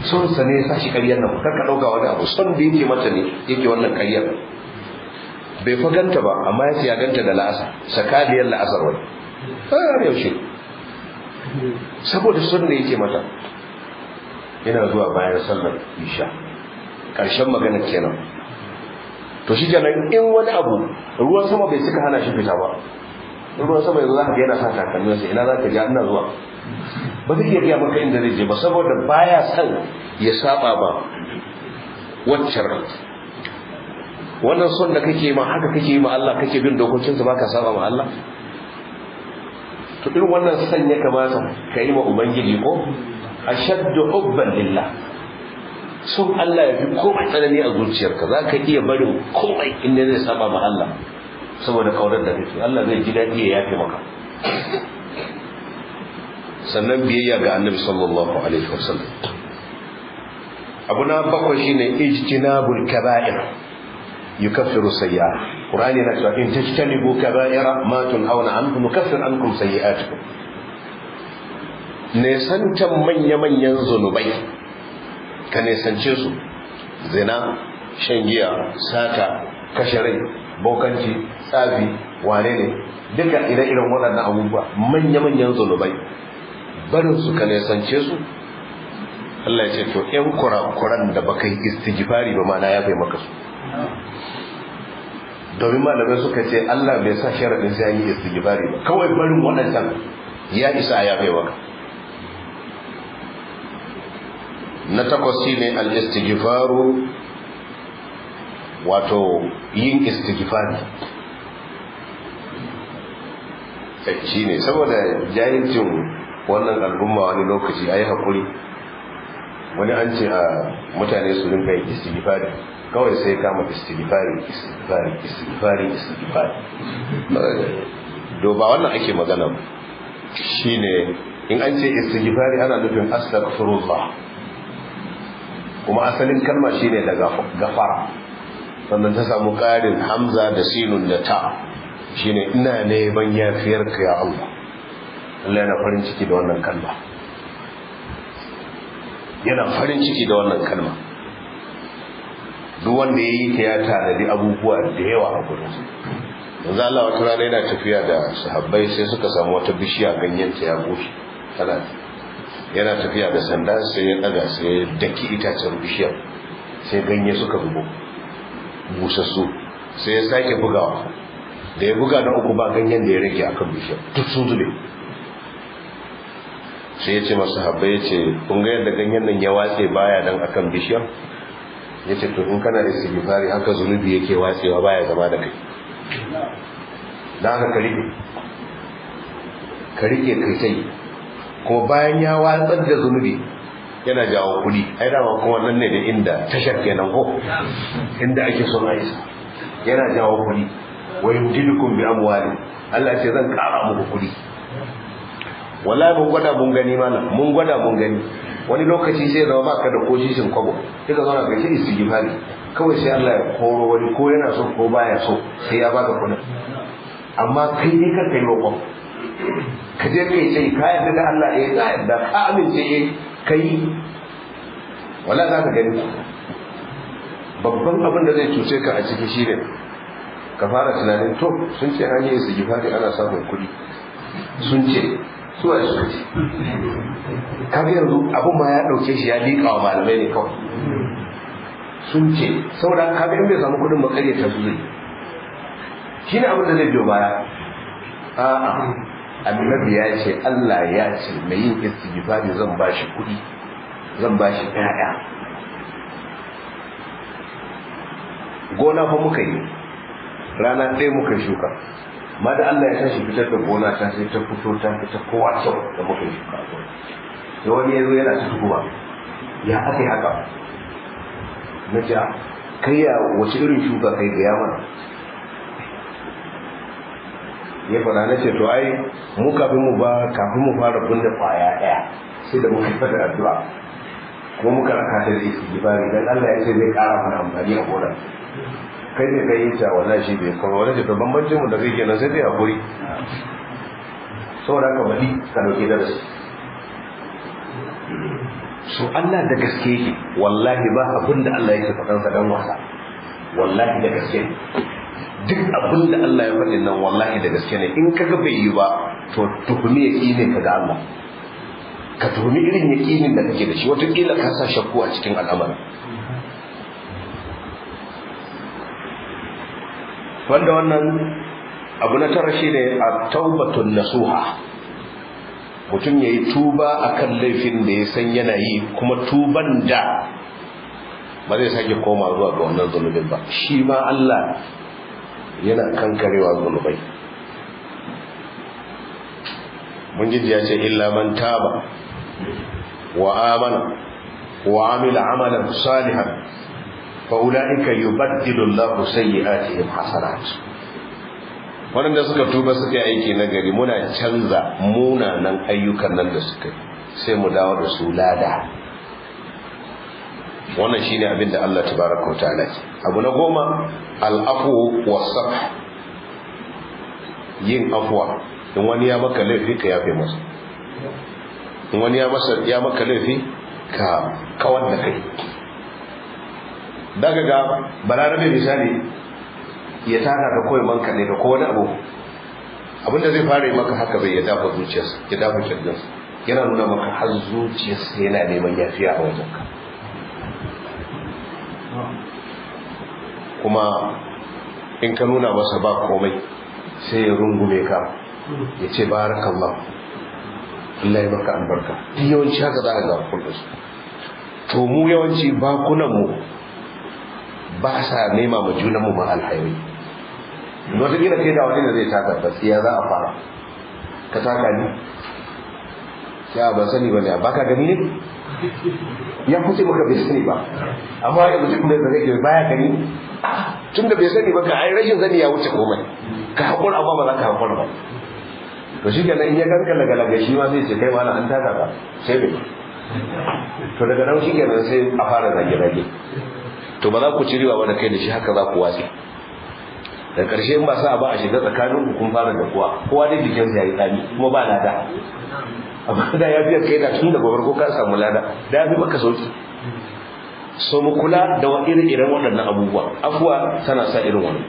Son sa ne ya sa shi karyar nan, kar ka dauka wani abu, son da yake mata ne yake wannan karyar. Bai fa ganta ba, amma ya ce ya ganta da la'asar, sakaliyar la'asar wai har yaushe, saboda son da yake mata. Yana zuwa bayan sallar isha, karshen magana kenan. To shi kenan, in wani abu ruwan sama bai suka hana shi fita ba, ruwan sama yanzu za ka ga yana sa takalminsa, ina za ka ja, ina zuwa, ba zai iya gaya maka inda zai je ba, saboda baya son ya saba ba waccan. Wannan son da kake ma haka kake yi ma Allah, kake bin dokokinsa, ba ka saba ma Allah. To irin wannan son ya kamata ka yi ma Ubangiji ko ashaddu hubban lillah. Son Allah ya fi komai tsanani a zuciyarka, za ka iya barin komai inda zai saba ma Allah saboda kaunar da kake, Allah zai ji daɗi ya yafe maka. Sannan biyayya ga Annabi sallallahu alaihi wasallam. Abu na bakwai shine ijtinabul kaba'ir yukaffiru sayyi'at. Qur'ani yana cewa in tajtanibu kaba'ira ma tunhauna anhu nukaffir ankum sayyi'atikum. Nesantan manya-manyan zunubai, ka nesance su: zina, shan giya, sata, kashe rai, bokanci, tsafi, wane ne, duka ire-iren waɗannan abubuwa manya-manyan zunubai, barin su ka nesance su. Allah ya ce to ƴan kurakuran da baka yi istighfari ba ma na yafe maka su. Domin malamai suka ce Allah bai sa sharadin sai an yi istighfari ba, kawai barin waɗancan ya isa a yafe maka. Na takwas shine al-istighfaru, wato yin istighfari shine, saboda jahilcin wannan al'umma wani lokaci ayi hakuri, wani an ce a mutane su rinka yin istighfari, kawai sai kama istighfari istighfari istighfari istighfari. Do ba wannan ake magana ba. Shine in an ce istighfari ana nufin astaghfirullah, kuma asalin kalma shine daga gafara, sannan ta samu ƙarin hamza da sinun da ta, shine ina neman yafiyarka ya Allah. Allah yana farin ciki da wannan kalma, yana farin ciki da wannan kalma. Duk wanda ya yi ta ya tanadi abubuwa da yawa a gurinsa. Yanzu Allah wata rana yana tafiya da sahabbai sai suka samu wata bishiya ganyenta ya bushe, tana yana tafiya da sanda sai ya daga sai ya daki itacen bishiyar, sai ganye suka zubo busassu, sai ya sake bugawa, da ya buga na uku ba ganyen da ya rage akan bishiyar, duk sun zube. Sai ya ce masu habbai, ya ce kun ga yadda ganyen nan ya watse baya nan akan bishiyar? Ya ce to in kana istighfari haka zunubi yake watsewa baya zama da kai. Dan haka ka rike, ka rike kai tai. Kuma bayan ya watsar da zunubi yana jawo kudi, ai dama kuma nan ne da inda tashar kenan ko inda ake son a isa, yana jawo kudi. Wa yumdidukum bi amwali, Allah ce zan kara muku kudi. Wallahi mun gwada mun gani mana, mun gwada mun gani. Wani lokaci sai zama baka da koshishin kwabo, sai ka zauna ka ce istighfari, kawai sai Allah ya koro wani ko yana so ko baya so sai ya baka kudin. Amma kai ne kar kai roƙon, ka je kai sai ka yarda da Allah, eh ka yarda, ka amince, eh kai, wallahi za ka gani. Babban abin da zai cuce ka a ciki shine ka fara tunanin to sun ce an yi istighfari ana samun kuɗi, sun ce suwa suka ce, kaga yanzu abin ma ya ɗauke shi ya liƙa wa malamai ne kawai. Sun ce saboda kaga in bai samu kudin ba ta su zai shi ne abin da zai biyo baya. A'a, annabi ya ce Allah ya ce mai yin istighfari zan ba shi kudi, zan ba shi ƴaƴa. Gona fa muka yi rana ɗaya muka shuka, ma da Allah ya tashi fitar da gona ta sai ta fito ta fita kowa kyau da muka shuka a gona. Sai wani ya zo yana ta tuhuma, ya aka yi haka? Na ce kai ya wace irin shuka kai ga mana? Ya faɗa. Na ce to ai mu kafin mu ba kafin mu fara binne kwaya ɗaya sai da muka fada addu'a ko muka raka ta da istighfari, dan Allah ya ce zai ƙara mana amfani a gonar. Kai ne kai ta wallahi shi bai kuma wani to bambancin mu da kai kenan, sai dai hakuri. Saboda haka bali ka dauke darasi. So Allah da gaske yake, wallahi ba abin da Allah yake faɗan sa dan wasa, wallahi da gaske ne. Duk abin da Allah ya faɗi nan wallahi da gaske ne. In kaga bai yi ba to tuhumi yaqinin ka ga Allah, ka tuhumi irin yaqinin da kake da shi, wataƙila ka sa shakku a cikin al'amarin. Wanda wannan abu na tara shine at-taubatun nasuha, mutum yayi tuba akan laifin da ya san yana yi, kuma tuban da ba zai sake koma zuwa ga wannan zunubin ba. Shi ma Allah yana kankarewa zunubai. Ubangiji ya ce illa man taba wa amana wa amila amalan salihan fa ulaika yubaddilu Allahu sayyi'atihim hasanat. Waɗanda suka tuba suka yi aiki na gari, muna canza munanan ayyukan nan da suka yi sai mu dawo da su lada. Wannan shine abin da Allah tabaraka wa ta'ala ce. Abu na goma, al'afu was-safh, yin afwa. In wani ya maka laifi ka yafe masa, in wani ya masa ya maka laifi ka kawar da kai. Daga ga balarabe misali ya taka ka koyi manka ne ka ko wani abu, abinda zai fara yi maka haka bai ya dafa zuciyarsa, ya dafa kirjinsa, yana nuna maka har zuciyarsa yana neman yafiya a wajenka. Kuma in ka nuna masa ba komai sai ya rungume ka ya ce barakallah, Allah ya maka albarka. Duk yawanci haka za a ga kullum. To mu yawanci bakunanmu ba sa nema ma junanmu ma alhairi. Wataƙila kai da wani da zai taka ba ya za a fara ka taka ni ya ban sani ba ne, ba ka gani ne ya kuce maka bai sani ba, amma ya mutum da kake baya gani tun da bai sani ba, ka ai rashin sani ya wuce komai, ka haƙura amma ba za ka haƙura ba. To shi kenan in ya ganka laga-laga shi ma zai ce kai ma an taka ka sai bai. To daga nan shi kenan sai a fara zage-zage. To ba za ku ci riba ba da kai da shi, haka za ku watse. Da ƙarshe in ba sa ba a shiga tsakanin ku kun fara da kowa, kowa dai jikinsa ya yi tsami kuma ba lada. Amma da ya biya kai da tun daga farko ka samu lada, da ya fi maka sauki. So mu kula da wa irin waɗannan abubuwa. Afuwa tana sa irin wannan.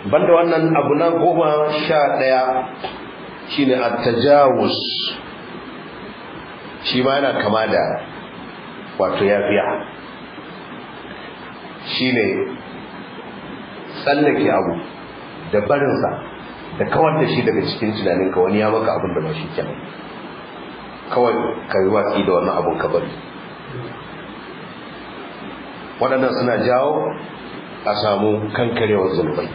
Banda wannan abu na 11 shine at-tajawuz, shi ma yana kama da wato yafiya, shine tsallake abu da barinsa da kawar da shi daga cikin tunaninka. Wani ya maka abin da ba shi kenan, kawai ka yi watsi da wannan abin ka bari. Waɗannan suna jawo a samu kankarewar zunubai.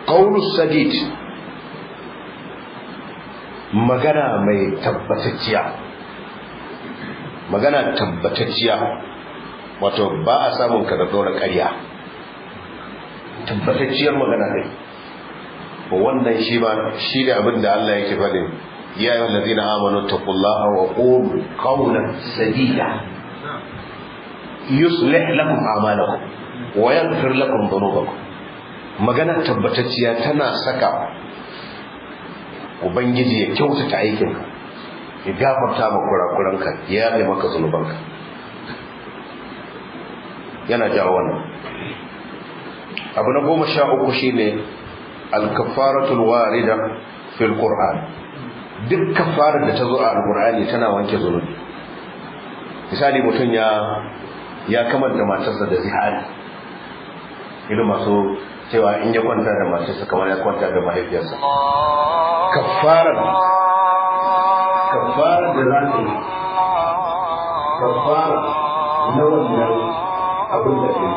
Qaulus sadid, magana mai tabbatacciya, magana tabbatacciya, wato ba a samun ka da dora ƙarya, tabbatacciyar magana ne. Wannan shi ba shi da abin da Allah yake faɗin, ya ayyuhal ladina amanu taqullaha wa qulu qawlan sadida yuslih lakum a'malakum wa yaghfir lakum dhunubakum. Magana tabbatacciya tana saka ubangiji ya kyautata aikinka, ya gafarta maka kurakuranka, ya yafe maka zunubanka. Yana jawo wannan. Abu na 13 shine al-kaffaratul warida fil qur'an, Duk kafarar da ta zo a alkur'ani tana wanke zunubi. Misali, mutum ya kamanta matarsa da zihari, irin masu cewa in ya kwanta da matarsa kamar ya kwanta da mahaifiyarsa, kafarar da za ta yi kafara na wannan abin da ke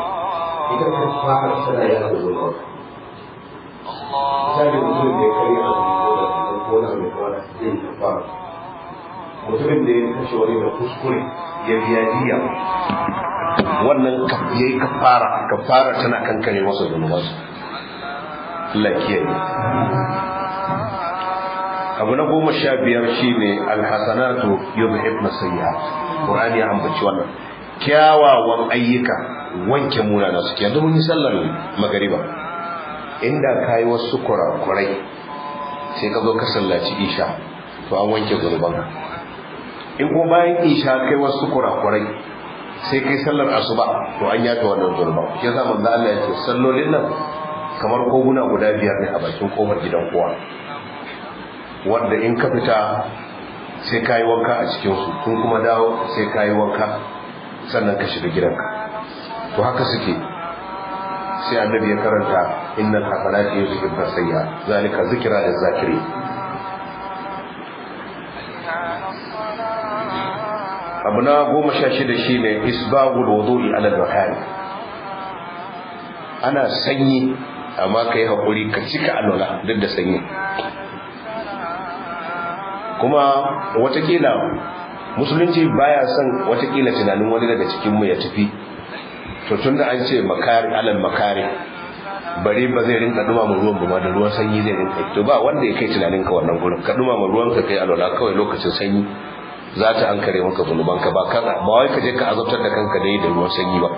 ita kafarar tana yawa zunubi. Misali, mutum da ya karya azumi ko da ko na mai kawai zai yi kafara. Mutumin da ya kashe wani da kuskure ya biya diya, wannan ya yi kafara. Kafara tana kankare masa zunubansa. Allah kiyaye. Abu na 15 shine alhasanatu yuzhibna sayyi'at. Qur'ani ya ambaci wannan, kyawawan ayyuka wanke munana suke. Yanzu mun yi sallar magariba, inda kayi wasu kurakurai sai ka zo ka sallaci isha, to an wanke zunubanka. In kuma bayan isha kai wasu kurakurai sai kai sallar asuba, to an yafe wannan zunuban. Shi yasa manzo Allah ya ce sallolin nan kamar koguna guda biyar ne a bakin kofar gidan kowa, wanda in ka fita sai ka yi wanka a cikinsu, kun kuma dawo sai ka yi wanka sannan ka shiga gidanka. To haka suke. Sai annabi ya karanta innal hasanati yuzhibna sayyi'at zalika zikra lizakirin. Abu na 16 shine isbaghul wudu'i ala al-makari. Ana sanyi amma kai hakuri ka cika alwala duk da sanyi. Kuma watakila musulunci baya son watakila tunanin wani daga cikin mu ya tafi, to tunda an ce makari alal makari, bari ba zai rinka dumama ruwan ba, da ruwan sanyi zai rinka. To ba wanda ya kai tunanin ka wannan gurin, ka dumama ruwan ka kai alwala kawai lokacin sanyi, za ta ankare maka zunubanka. Ba kan ba wai ka je ka azabtar da kanka dai da ruwan sanyi ba,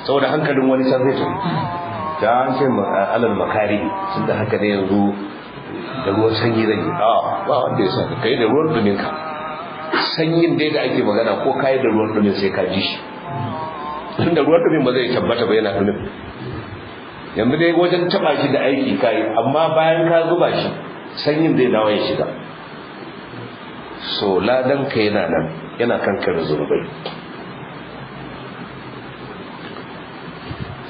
saboda hankalin wani can zai tafi. Da an ce alal makari, tunda haka ne yanzu da ruwan sanyi zan yi, a ba wanda ya saka kai da ruwan dumin ka. Sanyin dai da ake magana, ko kai da ruwan dumin sai ka ji shi, tunda ruwan dumin ba zai tabbata ba yana dumin. Yanzu dai wajen taba shi da aiki kai, amma bayan ka zuba shi sanyin zai dawo ya shiga. So ladan ka yana nan, yana kankare zunubai.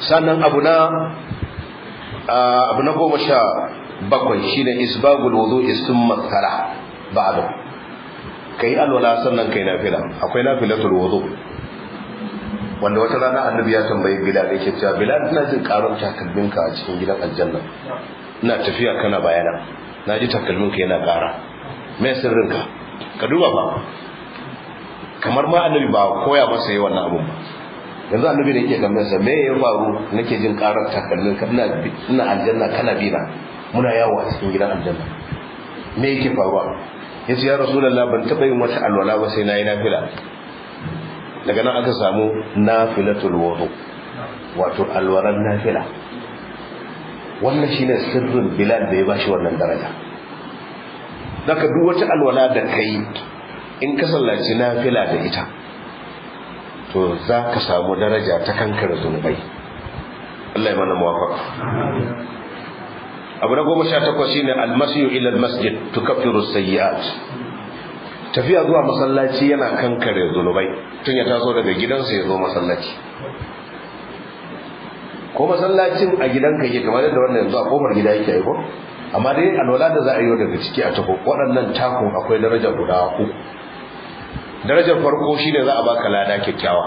Sannan abu na 17 shine isbagul wudu'i summa sala ba'da. Kai alwala sannan kai nafila. Akwai nafilatul wudu, wanda wata rana annabi ya tambayi Bilal, yake cewa, "Bilal, ina jin karon takalminka a cikin gidan aljanna. Ina tafiya kana bayana, na ji takalminka yana kara, me sirrinka?" Ka duba ba, kamar ma annabi ba koya masa yi wannan abun ba. Yanzu annabi da yake tambayar sa, "Me ya faru nake jin karar takalminka? Ina aljanna kana bina, muna yawo a cikin gidan aljanna, me yake faruwa?" Yace, "Ya Rasulullah, ban taba yin wata alwala ba sai nayi nafila." Daga nan aka samu nafilatul wudu, wato alwaran nafila. Wannan shine sirrin Bilal da ya bashi wannan daraja. Daga duk wata alwala da kai, in ka sallaci nafila da ita, to za ka samu daraja ta kankare zunubai. Allah ya mana muwafaqa. Abu na 18 shine almasiyu ila almasjid tukaffiru sayyi'at. Tafiya zuwa masallaci yana kankare zunubai. Tun ya taso daga gidansa ya zo masallaci, ko masallacin a gidanka yake, kamar yadda wannan yanzu a kofar gida yake aiko, amma dai alwala da za a yi daga ciki a tafi, waɗannan takun akwai daraja guda uku. Darajar farko shine za a baka lada kyakkyawa.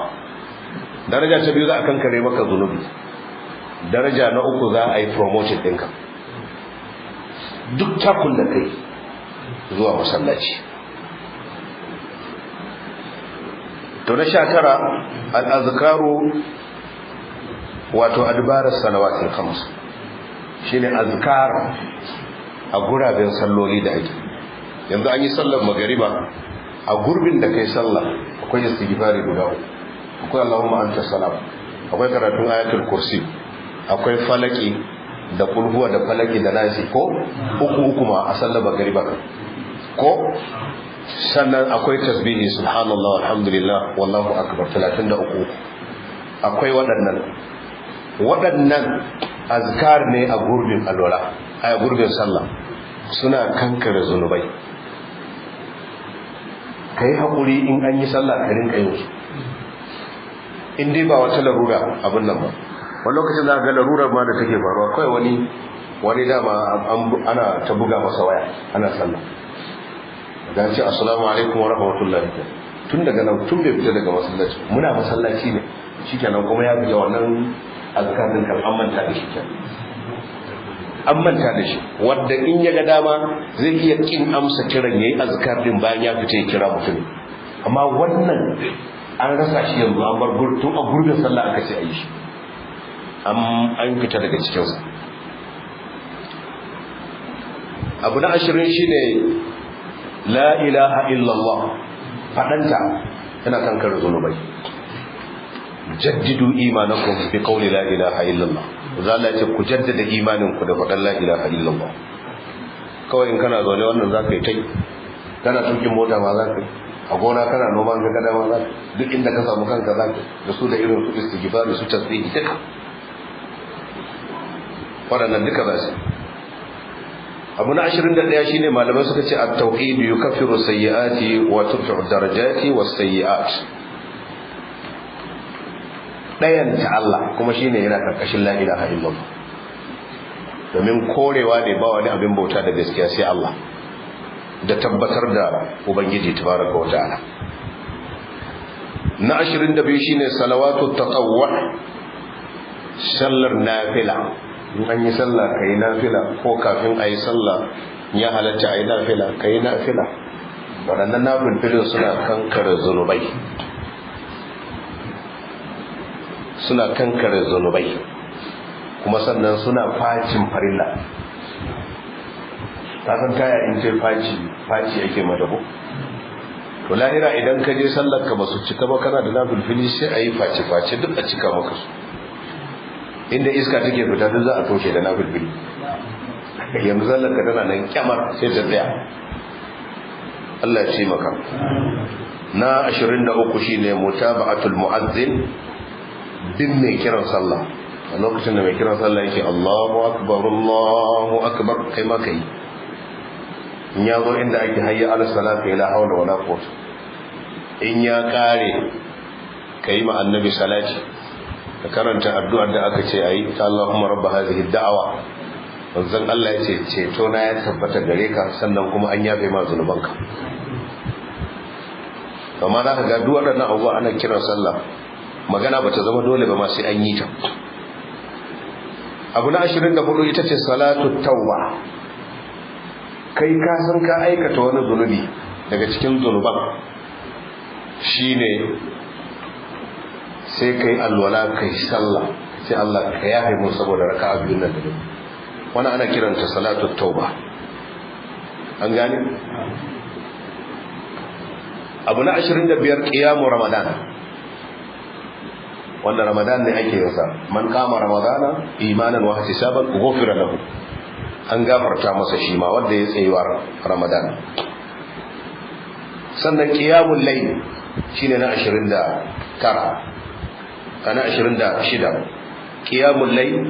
Daraja ta biyu, za a kankare maka zunubi. Daraja na uku, za a yi promotion ɗinka, duk takun da kai zuwa masallaci. To na 19, al'azkaru, wato adbarar salawatul khams, shine azkar a guraben salloli da ake. Yanzu an yi sallar magariba, a gurbin da kai sallah akwai istighfari guda uku, akwai Allahumma anta salam, akwai karatun ayatul kursi, akwai falaki da kulhuwa da falaki da nasi, ko uku uku ma a sallar magariba ko. Sannan akwai tasbihi, subhanallah, alhamdulillah, wallahu akbar, 33. Akwai waɗannan azkar ne a gurbin alwala, a gurbin sallah, suna kankare zunubai. Ka yi haƙuri in an yi sallah ka rinka yin su, in dai ba wata larura abin nan ba. Wani lokacin za ga larurar ma da take faruwa kawai wani dama ana ta buga masa waya ana sallah, dan ce assalamu alaikum wa rahmatullahi, tun daga nan, tun bai fita daga masallaci, muna masallaci ne, shikenan kuma ya fita. Wannan azkar din kan an manta da shi kenan, an manta da shi. Wanda in ya ga dama zai iya kin amsa kiran, yayi azkar din, bayan ya fita ya kira mutum. Amma wannan an rasa shi yanzu, an bar tun a gurbin sallah aka ce a yi shi, an fita daga cikinsa. Abu na 20 shine la ilaha illallah, fadanta yana kankare zunubai. Jaddidu imanakum bi qawli la ilaha illallah. Zalla ce ku jaddada imanin ku da fadan la ilaha illallah. Kawai in kana zaune wannan zaka yi tai, kana tukin mota ma zaka yi, a gona kana noman ka gada ma zaka, duk inda ka samu kanka zaka da su, da irin su istighfar, su tasbihi, duka waɗannan duka za su. Abu na 21 shine malamai suka ce at-tauhid yukaffiru sayyi'ati wa turfi'u darajati was sayyi'at. Dayan ta Allah kuma shine yana karkashin la ilaha illallah, domin korewa ne ba wani abin bauta da gaskiya sai Allah, da tabbatar da ubangiji tabaraka wa ta'ala. Na 22 shine salawatu tatawwu, sallar nafila. In an yi sallah ka yi nafila, ko kafin a yi sallah ya halatta a yi nafila, ka yi nafila. Waɗannan nafilfilin suna kankare zunubai, suna kankare zunubai, kuma sannan suna facin farilla. Ta san taya in ce faci faci ake mata ko? To lahira idan ka je sallar ka basu cika ba, kana da nafilfili, sai a yi faci faci duk a cika maka su. Inda iska take fita duk za a toshe da nafilfili. Yanzu sallar ka tana nan kyamar sai ta tsaya. Allah ya ce maka. Na 23 shine mutaba'atul mu'azzin, bin mai kiran sallah. A lokacin da mai kiran sallah yake Allahu akbar, Allahu akbar, kai ma kai. In ya zo inda ake hayya ala salati, la hawla wala quwwata, in ya kare kai ma annabi salati, ka karanta addu'ar da aka ce ayi ta Allahumma rabb hadhihi da'awa. Manzon Allah ya ce ceto na ya tabbata gare ka, sannan kuma an yafe ma zunubanka. Amma za ka ga duk waɗannan abubuwa ana kiran sallah, magana bata zama dole ba ma sai an yi ta. Abu na 24 ita ce salatu tauba. Kai ka san ka aikata wani zunubi daga cikin zunuban, shine sai kai alwala, kai sallah, sai Allah ka yafe mu saboda raka'a biyun nan da dai. Wani ana kiranta salatu tauba, an gane. Abu na 25, qiyamu ramadan, wanda ramadan ne ake yin sa. Man qama ramadana imanan wa ihtisaban ghufira lahu, an gafarta masa shi ma wanda ya tsayuwar ramadan. Sannan qiyamul layl shine na 29, kana 26, qiyamul layl,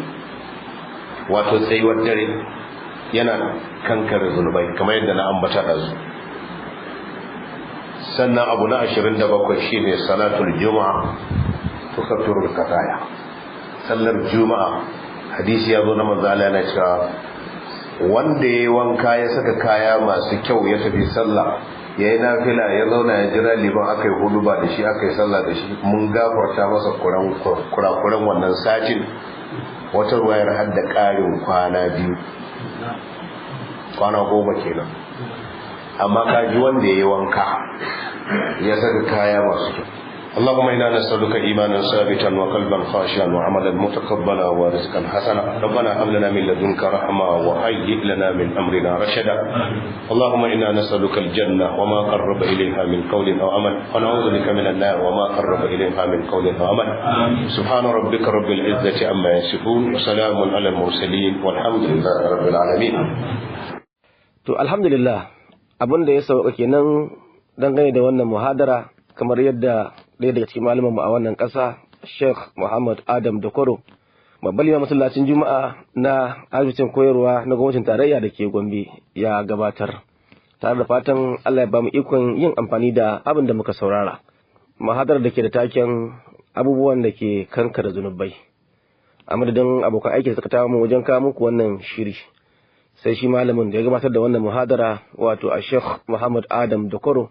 wato tsayuwar dare, yana kankare zunubai kamar yadda na ambata ɗazu. Sannan abu na 27 shine salatul juma'a tukaffiru al-khataya, sallar juma'a. Hadisi ya zo na manzo Allah yana cewa wanda yayi wanka, ya saka kaya masu kyau, ya tafi sallah, yayi nafila, ya zauna ya jira liman, aka yi huduba da shi, aka yi sallah da shi, mun gafarta masa kurakuran wannan satin. Wata ruwayar har da ƙarin kwana 2, kwana 10 kenan. Amma ka ji wanda ya yi wanka, ya saka kaya masu kyau. اللهم إنا نسألك إيمانا ثابتا وقلبا خاشعا وعملا متقبلا ورزقا حسنا. ربنا هب لنا من لدنك رحمة وهيئ لنا من أمرنا رشدا. اللهم إنا نسألك الجنة وما قرب إليها من قول أو عمل، ونعوذ بك من النار وما قرب إليها من قول أو عمل. سبحان ربك رب العزة عما يصفون، وسلام على المرسلين، والحمد لله رب العالمين. To alhamdulillah, abin da ya sauka kenan dangane da wannan muhadara, kamar yadda ɗaya daga cikin malamanmu a wannan ƙasa, Sheikh Muhammad Adam Dakoro, babban limamin masallacin Juma'a na asibitin koyarwa na gwamnatin tarayya da ke Gombe, ya gabatar. Tare da fatan Allah ya ba mu ikon yin amfani da abin da muka saurara. Mahadar da ke da taken abubuwan da ke kankara zunubai. A madadin abokan aiki da suka tawo mu wajen kawo muku wannan shiri. Sai shi malamin da ya gabatar da wannan muhadara, wato a Sheikh Muhammad Adam Dokoro,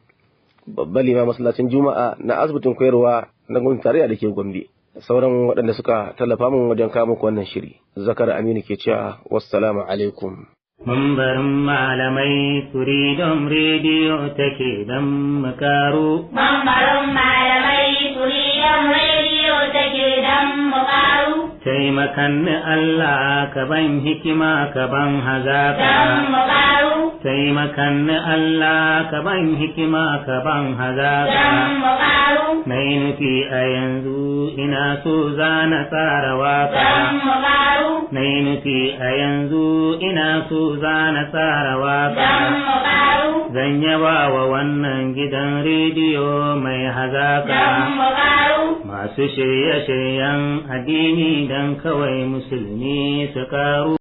babban limamin masallacin Juma'a na asibitin koyarwa na gwamnatin tarayya da ke Gombe. Sauran waɗanda suka tallafa mun wajen kawo muku wannan shiri. Zakar Aminu ke cewa wassalamu alaikum. Mambarin malamai Freedom Radio take don mu karu. Mambarin malamai Freedom Radio take don mu karu. Taimakan ni Allah ka ban hikima ka ban hazaka. Don mu karu. Taimakan ni Allah ka ban hikima ka ban hazaka. Don mu karu. Nai nufi a yanzu ina so zana tsara waka. Don mu karu. Nai nufi a yanzu ina so zana tsara waka. Don mu karu. Zan yaba wa wannan gidan rediyo mai hazaka. Don mu karu. Masu shirye-shiryen addini don kawai musulmi su karu.